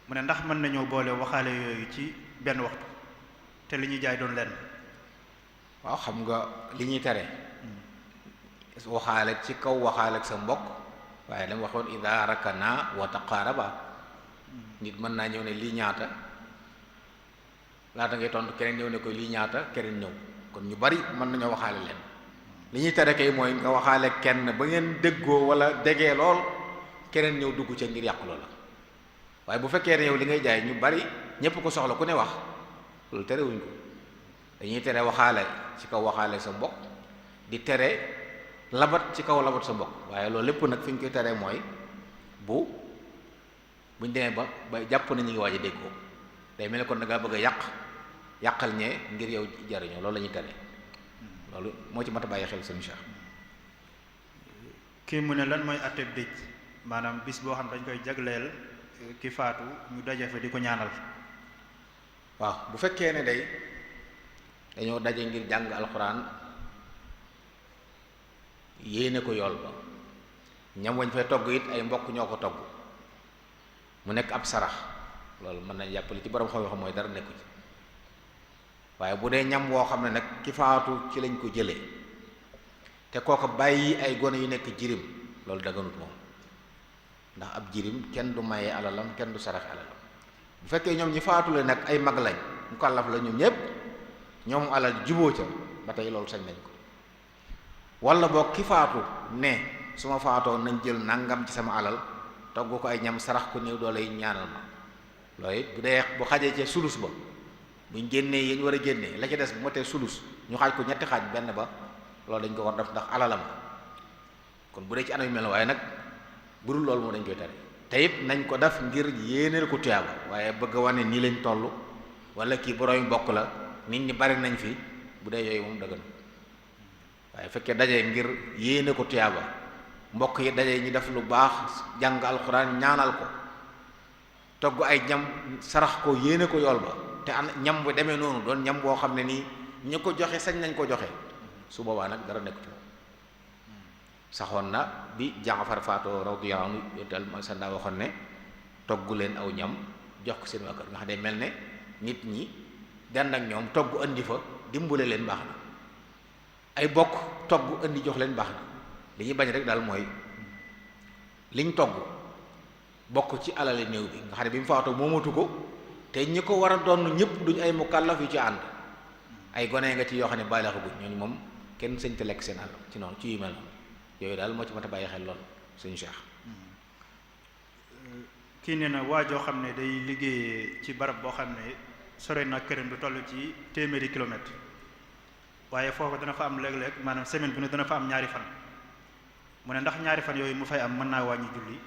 mu ne ndax mën nañoo boole waxaale yooyu ci benn waxtu te li ñuy jaay doon lenn. waaw xam nga li ñuy tere waxaale ci kaw waxaale ak sa mbokk waaye dama waxoon ida rakana wa taqaaraba nit mën naa ñëw ne lii ñaata laata ngay tontu keneen ñëw ne ko lii ñaata keneen ñëw kon ñu bari mën nañoo waxaale leen li ñuy tere kay mooy nga waxaale kenn ba ngeen déggoo wala degee lool keneen ñëw dugg ca ngir yàq loola waaye bu fekkee ne yow li ngay jaay ñu bari ñépp ko soxla ku ne wax loolu terewuñ ko dañuy tere waxaale ci kaw waxaale sa mbokk di tere labat ci kaw labat sa mbokk waaye loolu lépp nag fi ñu koy teree mooy buñ demee ba jàpp na ñu ngi waaj a déggoo day mel ne kon da ngaa bëgg a yàqal ñee ngir yow jariñoo loolu la ñuy tere loolu moo ci mat a bàyyi xel sëñ Cheikh. kii mu ne lan mooy atteb dëj maanaam bis boo xam dañ koy jagleel ki faatu ñu daje fa di ko ñaanal. waaw bu fekkee ne day dañoo daje ngir jàng alxuraan yéene ko yool ba ñam wañ fay togg it ay mbokk ñoo ko togg mu nekk ab sarax loolu mën na jàppale ci borom xam-xam mooy dara nekku ci waaye bu dee ñam woo xam ne nag ki faatu ci lañ ko jëlee te kooka bàyyi ay gone yu nekk jirim loolu daganut moom ndax ab jirim kenn du maye alalam kenn du sarax alalam bu fekkee ñoom ñi faatu la nag ay mag lañ mu kàllaf la ñoom ñëpp ñoom alal juboo ca ba tey loolu sañ nañ ko. wala boog ki faatu ne su ma faatoo nañ jël nangam ci sama alal togg ko ay ñam sarax ko néew doole yi ñaanal ma loolu it bu dee bu xajee ca sulus ba buñ génnee yi ñu war a génnee la ca des bu ma tee sulus ñu xaaj ko ñetti xaaj benn ba loolu dañ ko war def ndax alalam kon bu dee ci anam yu mel waaye nag bu dul loolu moo dañ koy tere te it nañ ko def ngir yéeneel ko tuyaaba waaye bëgg a wane nii lañ toll wala kii borom bokk la nit ñi bari nañ fi bu dee yooyu moom dëgg na waaye fekkee daje ngir yéene ko tuyaaba mbokk yi daje ñi def lu baax jàng alxuraan ñaanal ko togg ay ñam sarax ko yéene ko yool ba te an ñam bu demee noonu doon ñam boo xam ne nii ñu ko joxe sañ nañ ko joxe su boobaa nag dara nekk ci moom saxoon na bi Jaafar faatoo radiyallahu anhu yottal ma sa ndaa waxoon ne togg leen aw ñam jox ko seen waa kër nga xam ne mel ne nit ñi dend ak ñoom togg andi fa dimbule leen baax na ay bokk togg andi jox leen baax na li ñuy bañ rek daal mooy liñ togg bokk ci alali néew bi nga xam ne bi mu faatoo moomatu ko te ñi ko war a doon ñëpp duñ ay mukallaf yu ci ànd ay gone nga ci yoo xam ne bàyyi la xaguñ ñooñu moom kenn sëñ te lekk seen àll ci noonu ci yu mel noonu yooyu daal moo ci mat a bàyyi xel lool suñu Cheikh. kii nee na waa joo xam ne day liggéeyee ci barab boo xam ne sore na këram du toll ci téeméeri kilomètre waaye foofu dana fa am léeg-léeg maanaam semaine bu ne dana fa am ñaari fan mu ne ndax ñaari fan yooyu mu fay am mën naa wàññi julli.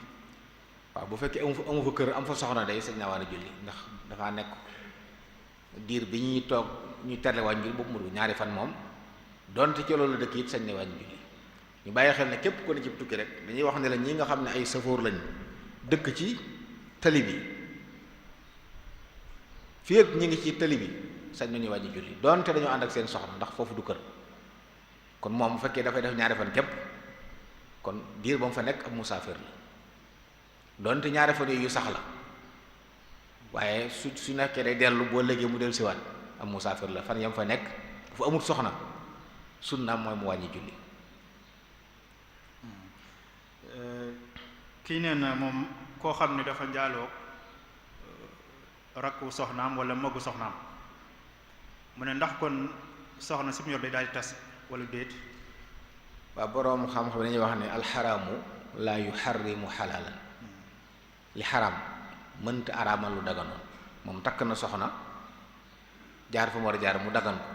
waaw bu fekkee amu fa kër am fa soxna day sañ naa war a julli ndax dafaa nekk diir bi ñuy toog ñuy terle wàññi julli boobu mu ñaari fan moom donte ci loolu dëkk it sañ ne wàññi julli ñu bàyyi xel ne képp ko ne ci tukki rek dañuy wax ne la ñi nga xam ne ay safoor lañ dëkk ci tali bi fii ak ñi ngi ci tali bi sañ nañu wàññi julli donte dañoo ànd ak seen soxna ndax foofu du kër kon moom bu fekkee dafay def ñaari fan képp kon diir ba mu fa nekk ab musaafir la donte ñaari fan yu sax la waaye su nekkee day dellu boo léegi mu dellu siwaat ab musaafir la fan yam fa nekk fu amul soxna sunnaam mooy mu wàññi julli. kii nee na moom koo xam ne dafa njaaloo rakku soxnaam wala magu soxnaam mu ne ndax kon soxna si mu yor day daal di tas wala déet. waaw boroom xam-xam dañuy wax ne alxaraamu laa yuxarrimu xalaalan li xaraam mënta araamal lu daganoon moom takk na soxna jaar fa mu war a jaar mu dagan ko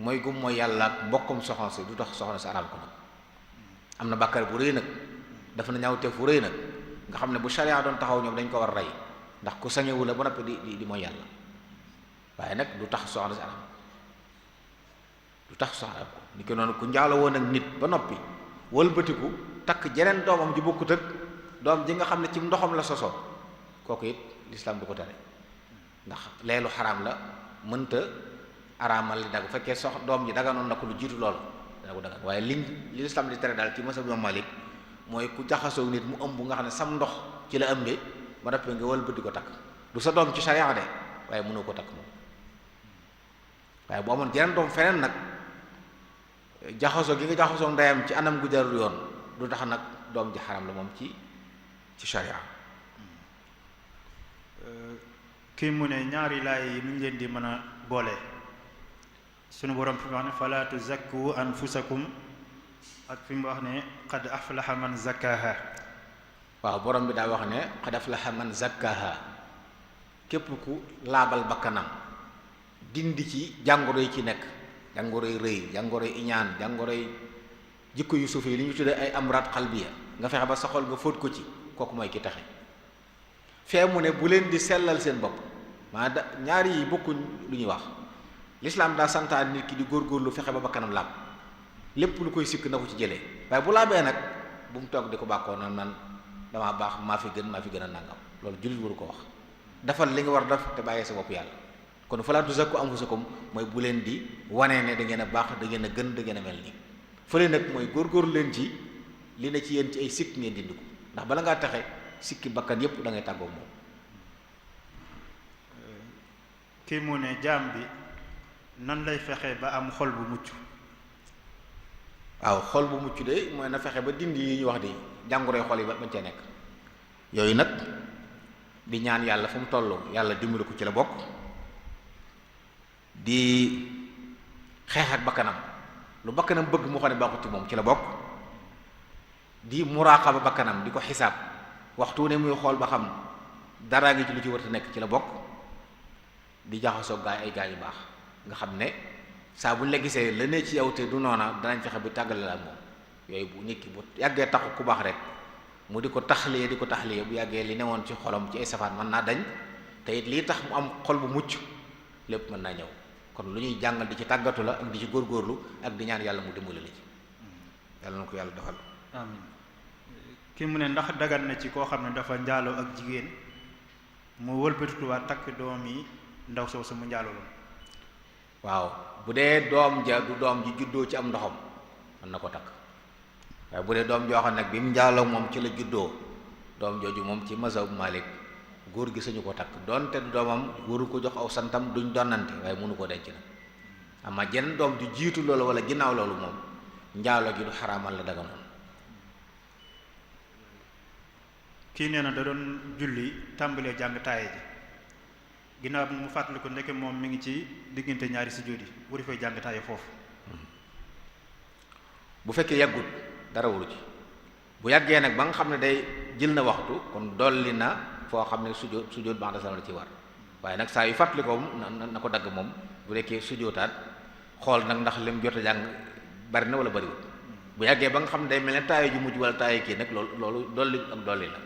mooy gum mooy yàlla ak mbokkum soxna si du tax soxna si araam ko nag am na bàkkaar bu rëy nag dafa na ñaawteef bu rëy nag nga xam ne bu sharia doon taxaw ñoom dañ ko war a rey ndax ku sañewu la ba noppi di mooy yàlla waaye nag du tax soxna si araam du tax soxna ko ni ko noonu ku njaalo woon ak nit ba noppi wëlbatiku takk jeneen doomam ji bokkut ak doom ji nga xam ne ci ndoxam la sosoo kooku it lislaam du ko tere ndax leelu xaraam la mënta araamal li dag bu fekkee doom ji daganoon na ko lu jiitu loolu dana ko dagan waaye li lislaam di tere daal ci masab Imam Malik mooy ku jaxasoo nit mu ëmb nga xam ne sam ndox ci la ëmbee ba noppi nga wëlbati ko takk du sa doom ci sharia de waaye mënoo ko takk moom waaye bu amoon jeneen doom feneen nag jaxasoo gi nga jaxasoo ndeyam ci anam gu jarul yoon du tax nag doom ji xaram la moom ci sharia. kii mu ne ñaari laay yi mu ngi leen di mën a boole sunu borom fi mu wax ne fala tuzakku anfusakum ak fi mu wax ne qad aflaha man zakkaha. waaw borom bi daa wax ne qad aflaha man zakkaha képp ku laabal bakkanam dindi ci jàngoro yi ci nekk jàngoro yi rëy jàngoro yi iñaan jàngoro yi jikko yu suuf yi li ñu tuddee ay amraat xalbiya nga fexe ba sa xol nga fóot ko ci kooku mooy ki taxe fee mu ne bu leen di sellal seen bopp maa da ñaari yi bokkuñ lu ñuy wax lislaam daa santaan nit ki di góorgóorlu fexe ba bakkanam laab lépp lu koy sikk na ko ci jëlee waaye bu laabee nag bu mu toog di ko bàkkoo nan man damaa baax maa fi gën a nangam loolu jullit waru ko wax defal li nga war def te bàyyee sa bopp yàlla kon falaa tuzakku anfusakum mooy bu leen di wanee ne da ngeen a baax da ngeen a gën da ngeen a mel nii fële nag mooy góorgóorlu leen ci li ne ci yéen ci ay sikk ngeen dindi ko ndax bala ngaa taxe sikki bakkan yépp da ngay tàggoo moom. kii mu ne jaam bi nan lay fexe ba am xol bu mucc. waaw xol bu mucc de mooy na fexe ba dindi yi ñu wax di jàngoroy xol yi ba bañ cee nekk yooyu nag di ñaan yàlla fu mu toll yàlla dimbali ko ci la bokk di xeex ak bakkanam, lu bakkanam bëgg mu xam ne baaxut ci moom ci la bokk. di muraqaba bakkanam, di ko xisaab waxtu ne muy xool ba xam dara ngi ci lu ci war a nekk ci la bokk. di jaxasoo ay gaay yu baax nga xam ne saa buñ la gisee la ne ci yow te du noona danañ fexe bi tàggale la ak moom. yooyu bu nit ki bu yàggee taxu ku baax rek mu di ko taxliye bu yàggee li newoon ci xolam ci ay safaan mën naa dañ, te it lii tax mu am xol bu mucc lépp mën naa ñëw. kon lu ñuy jàngal di ci tàggatu la ak di ci góorgóorlu ak di ñaan yàlla mu dimbali la ci. yàlla na ko yàlla defal. amiin. ki mu ne ndax dagan na ci koo xam ne dafa njaaloo ak jigéen mu wëlbatituwaat takk doom yi ndaw soosu mu njaaloo loon. waaw bu dee doom ja du doom ji juddoo ci am ndoxam mën na ko takk, waaye bu dee doom joo xam nag bi mu njaaloo moom ci la juddoo, doom jooju moom ci mazhab Malik góor gi sañu ko takk doonte du doomam waru ko jox aw santam, duñ donnante, waaye mënu koo denc nag. ama jenn doom ju jiitu loolu wala ginnaaw loolu moom njaaloo gi du xaraamal la daga noonu. kii nee na da doon julli tàmbalee jàng taaye ji ginnaaw bi mu fàttali ko ndeke moom mi ngi ci diggante ñaari sujjóot yi wari fay jàng taaye foofu. bu fekkee yàggut dara waru ci, bu yàggee nag ba nga xam ne day jël na waxtu kon dolli na foo xam ne sujjóot ba'da salaam la ci war, waaye nag saa yu fàttali ko na ko dagg moom. bu nekkee sujjóotaat xool nag ndax lim jot a jàng bari na wala bariwul. bu yàggee ba nga xam ne day mel ne taaye ju mujj wala taaye kii nag loolu dolli ak dolli la,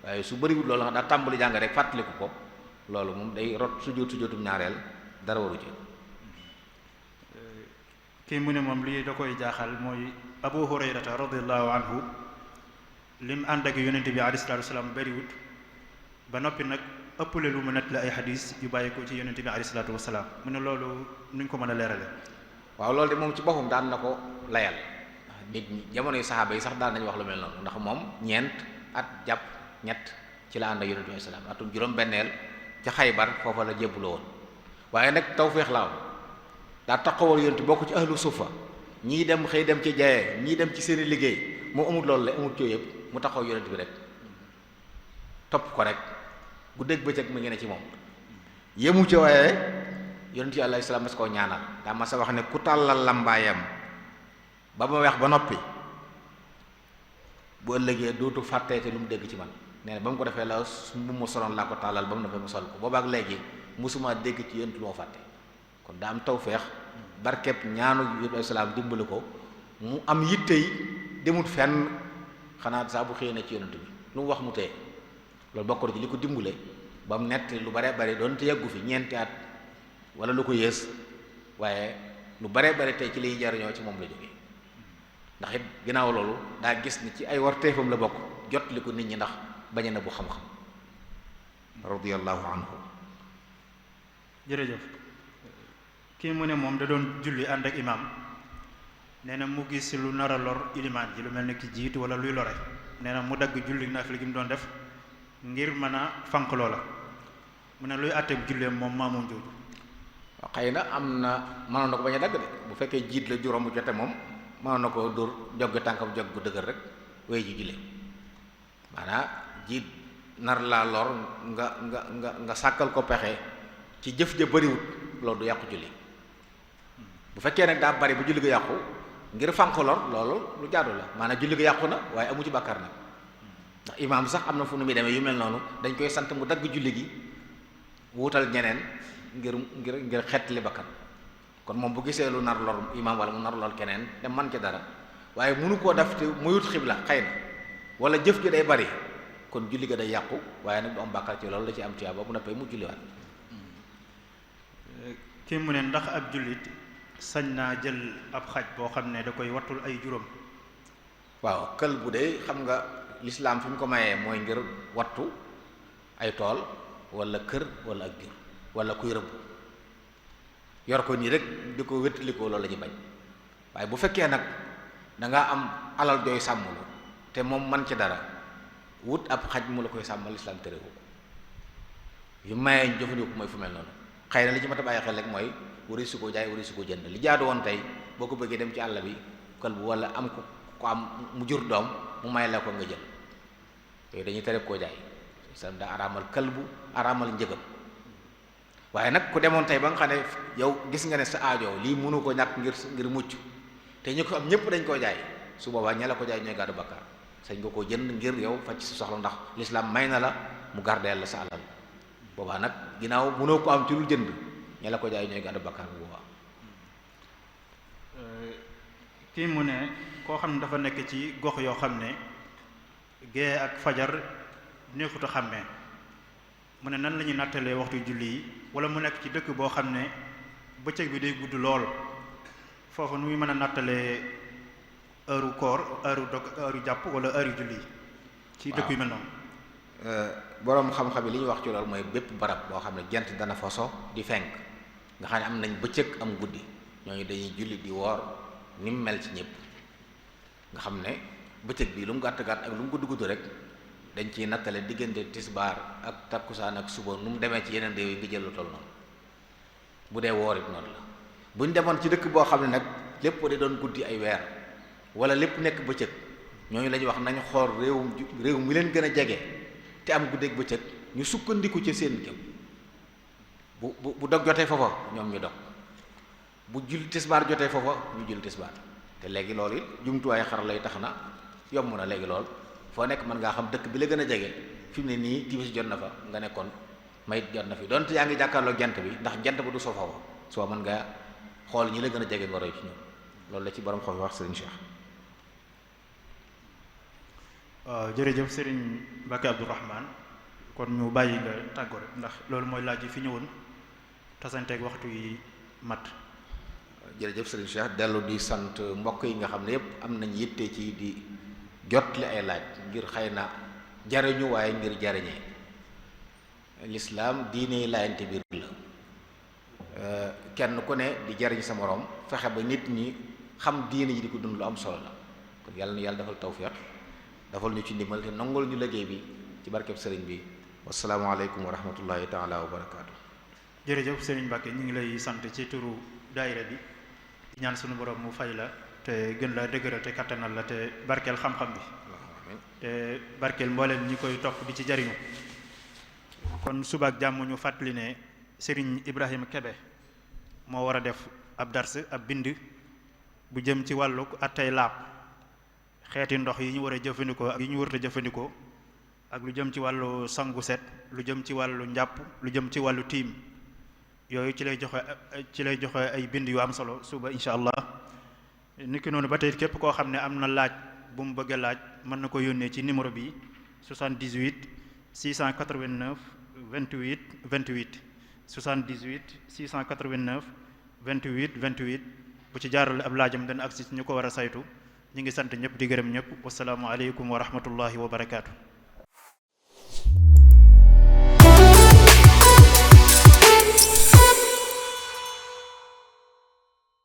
waaye su bariwul loolu nga daa tàmbali jàng rek fàttaliku ko loolu moom day rot sujjóotum ñaareel dara waru ci. kii mu ne moom lii da koy jaaxal mooy Abu Hurayrata radiyallahu anhu lim ànd ak yonente bi alayhi salaatu wasalaam bariwut ba noppi nag ëppale lu mu nett la ay xadis yu bàyyi ko ci yonente bi alayhi salaatu wasalaam mu ne loolu nuñ ko mën a leerale. waaw loolu de moom ci boppam daan na ko layal nit ñi jamono yu saxaaba yi sax daan nañu wax lu mel noonu, ndax moom ñeent at jàpp ñett ci la ànd ak yonente bi alayhi salaam atum juróom-benneel ca Xaybar foofa la jébbuloo woon. waaye nag tawfeex la am daa taxawal yonente bokk ci ahlu sufa, ñii dem xëy dem ci jaye ñii dem ci seeni liggéey moo amul loolu la amul coow yëpp mu taxaw yonente bi rek topp ko rek guddeeg bëccëg mu ngi ne ci moom yemu ci. waaye yonente yi alayhi salaam mas koo ñaanal daa ma sa wax ne ku tàllal lambaayam ba ma weex ba noppi bu ëllëgee dootu fàtteete lu mu dégg ci man. nee na ba mu ko defee la bu ma soloon laa ko tàllal ba mu defee mu sol ko boobaak léegi musuma dégg ci yonent lu ma fàtte. kon daa am tawfeex barkeb ñaanu yonent alayhi salaam dimbali ko mu am yitte yi demut fenn xanaa saa bu xëyee na ci yonent bi lu mu wax mu teye. loolu bokk na ci li ko dimbale ba mu nett lu bare bare doon te yàggu fi ñeenti at wala lu ko yées, waaye lu bare bare tey ci liy jariñoo ci moom la jógee. ndax it ginnaaw loolu daa gis ni ci ay warteefam la bokk jot li ko nit ñi ndax bañ na bu xam-xam. radiyallahu anhu. jërëjëf. kii mu ne moom da doon julli ànd ak imaam nee na mu gis lu nar a lor ilimaan ji lu mel ne ki jiitu wala luy lore nee na mu dagg julli naafila gi mu doon def ngir mën a fanq loola mu ne luy àtteeb julleem moom maamoom jooju. waaw xëy na am na mënoon na ko bañ a dagg de bu fekkee jiit la juróom bu jote moom mënoon na ko dóor joggi tànkam jog bu dëgër rek wéy ji julli maanaam jiit nar laa lor nga sàkkal ko pexe ci jëf ja bariwut loolu du yàqu julli. bu fekkee nag daa bari bu julli ga yàqu ngir fànq lor loolu lu jaadu la maanaam julli ga yàqu na waaye amu ci bàkkaar nag ndax imaam sax am na fu nu muy demee yu mel noonu dañ koy sant mu dagg julli gi wutal ñeneen ngir xettali bakkan. kon moom bu gisee lu nar lor imaam wala mu nar lor keneen dem man ci dara waaye mënu koo def te muyut xibla xëy na wala jëf ji day bari kon julli ga day yàqu waaye nag du am bàkkaar ci loolu la ci am tuyaaba bu noppee mu julliwaat. kii mu ne ndax ab jullit sañ naa jël ab xaj boo xam ne da koy wattul ay juróom. waaw kël bu dee xam nga lislaam fi mu ko mayee mooy ngir wattu ay tool wala kër wala ak jur wala kuy rëbb yor ko nii rek di ko wéttalikoo loolu la ñu bañ. waaye bu fekkee nag dangaa am alal jooy sàmmlu te moom man ci dara wut ab xaj mu la koy sàmmal lislaam terewu ko yu mayee ñu jëfandikoo mooy fu mel noonu. xëy na li ci mat a bàyyi xel rek mooy wari su ko jaay wari su ko jënd li jaadu woon tey boo ko bëggee dem ci àll bi kël bu wala am ko am mu jur doom mu may la ko nga jël yooyu dañuy tere koo jaay islam daa araamal kël bu araamal njëgam waaye nag ku demoon tey ba nga xam ne yow gis nga ne sa aajo lii mënu ko ñàkk ngir mucc te ñu ko am ñëpp dañ koo jaay su boobaa ña la ko jaay ñooy gàddu bakkaar sañ nga koo jënd ngir yow faj sa soxla ndax lislaam may na la mu gardeel la sa alal boobaa nag ginnaaw mënoo ko am ci lu jënd ña la ko jaay ñooy gàddu bakkaar bu boobaa. kii mu ne koo xam ne dafa nekk ci gox yoo xam ne gée ak fajar neexut a xàmmee mu ne nan la ñuy nattalee waxtu julli yi wala mu nekk ci dëkk boo xam ne bëccëg bi day gudd lool foofu nu muy mën a nattalee heure koor heure jàpp wala heure julli yi ci dëkk yu mel noonu. boroom xam-xam yi li ñuy wax ci loolu mooy bépp barab boo xam ne jant dana fa so di fenk nga xam ne am nañ bëccëg am guddi ñooñu dañuy julli di woor ni mu mel ci ñëpp nga xam ne bëccëg bi lu mu gàtt gàtt ak lu mu gudd gudd rek dañ ciy nattale diggante tisbaar ak takkusaan ak suba nu mu demee ci yeneen réew yi nga jël lu toll noonu bu dee woor it noonu la bu ñu demoon ci dëkk boo xam ne nag lépp di doon guddi ay weer wala lépp nekk bëccëg ñooñu la ñuy wax nañu xool réew mi leen gën a jege te am guddeeg bëccëg ñu sukkandiku ci seen jëm bu dog jotee foofa ñoom ñu dog bu julli tisbaar jotee foofa ñu julli tisbaar te léegi loolu it jumtuwaay xar lay tax na yomb na léegi lool foo nekk mën ngaa xam dëkk bi la gën a jege fi mu ne nii timis jot na fa nga nekkoon mayit jot na fi donte yaa ngi jàkkaarloo jant bi ndax jant ba du soo foofa soo mën nga xool ñi la gën a jege nga roy ci ñoom loolu la ci borom xam wax Serigne Cheikh. waaw jërëjëf Serigne Mbacké Abdourahmane kon ñu bàyyi nga tàggoo rek ndax loolu mooy laaj yi fi ñëwoon tasanteeg waxtu yi mat. jërëjëf Serigne Cheikh dellu di sant mbokk yi nga xam ne yépp am nañ yitte ci di jotli ay laaj ngir xëy na jariñu waaye ngir jariñee lislaam diine laayante biir la kenn ku ne di jariñ sa moroom fexe ba nit ñi xam diine ji di ko dund lu am solo la kon yàlla na yàlla defal tawfiq defal ñu ci ndimbal te nangul ñu liggéey bi ci barkeb sëriñ bi wasalaamaaleykum wa rahmatullahi taala wa barakaatu. jërëjëf Serigne Mbacké ñu ngi lay sant ci turu daayira bi di ñaan sunu borom mu fay la te gën la dëgëral te kattanal la te barkeel xam-xam bi te barkeel mbooleem ñi koy topp di ci jariñu kon suba ak jàmm ñu fàttali ne Serigne Ibrahima Kebe moo war a def ab dars ab bind bu jëm ci wàllu attey laab xeeti ndox yi ñu war a jëfandikoo ak yi ñu warut a jëfandikoo ak lu jëm ci wàllu sangu set lu jëm ci wàllu njàpp lu jëm ci wàllu tiim yooyu ci lay joxe ay bind yu am solo suba incha allah niki noonu ba tey képp koo xam ne am na laaj bu mu bëgg a laaj mën na ko yónnee ci numéro bi 78 689 28 28 78 689 28 28 bu ci jaarale ab laajam dana agsi ñu ko war a saytu ñu ngi sant ñëpp di gërëm ñëpp wasalaamu aleykum wa rahmatullahi wa barakaatu.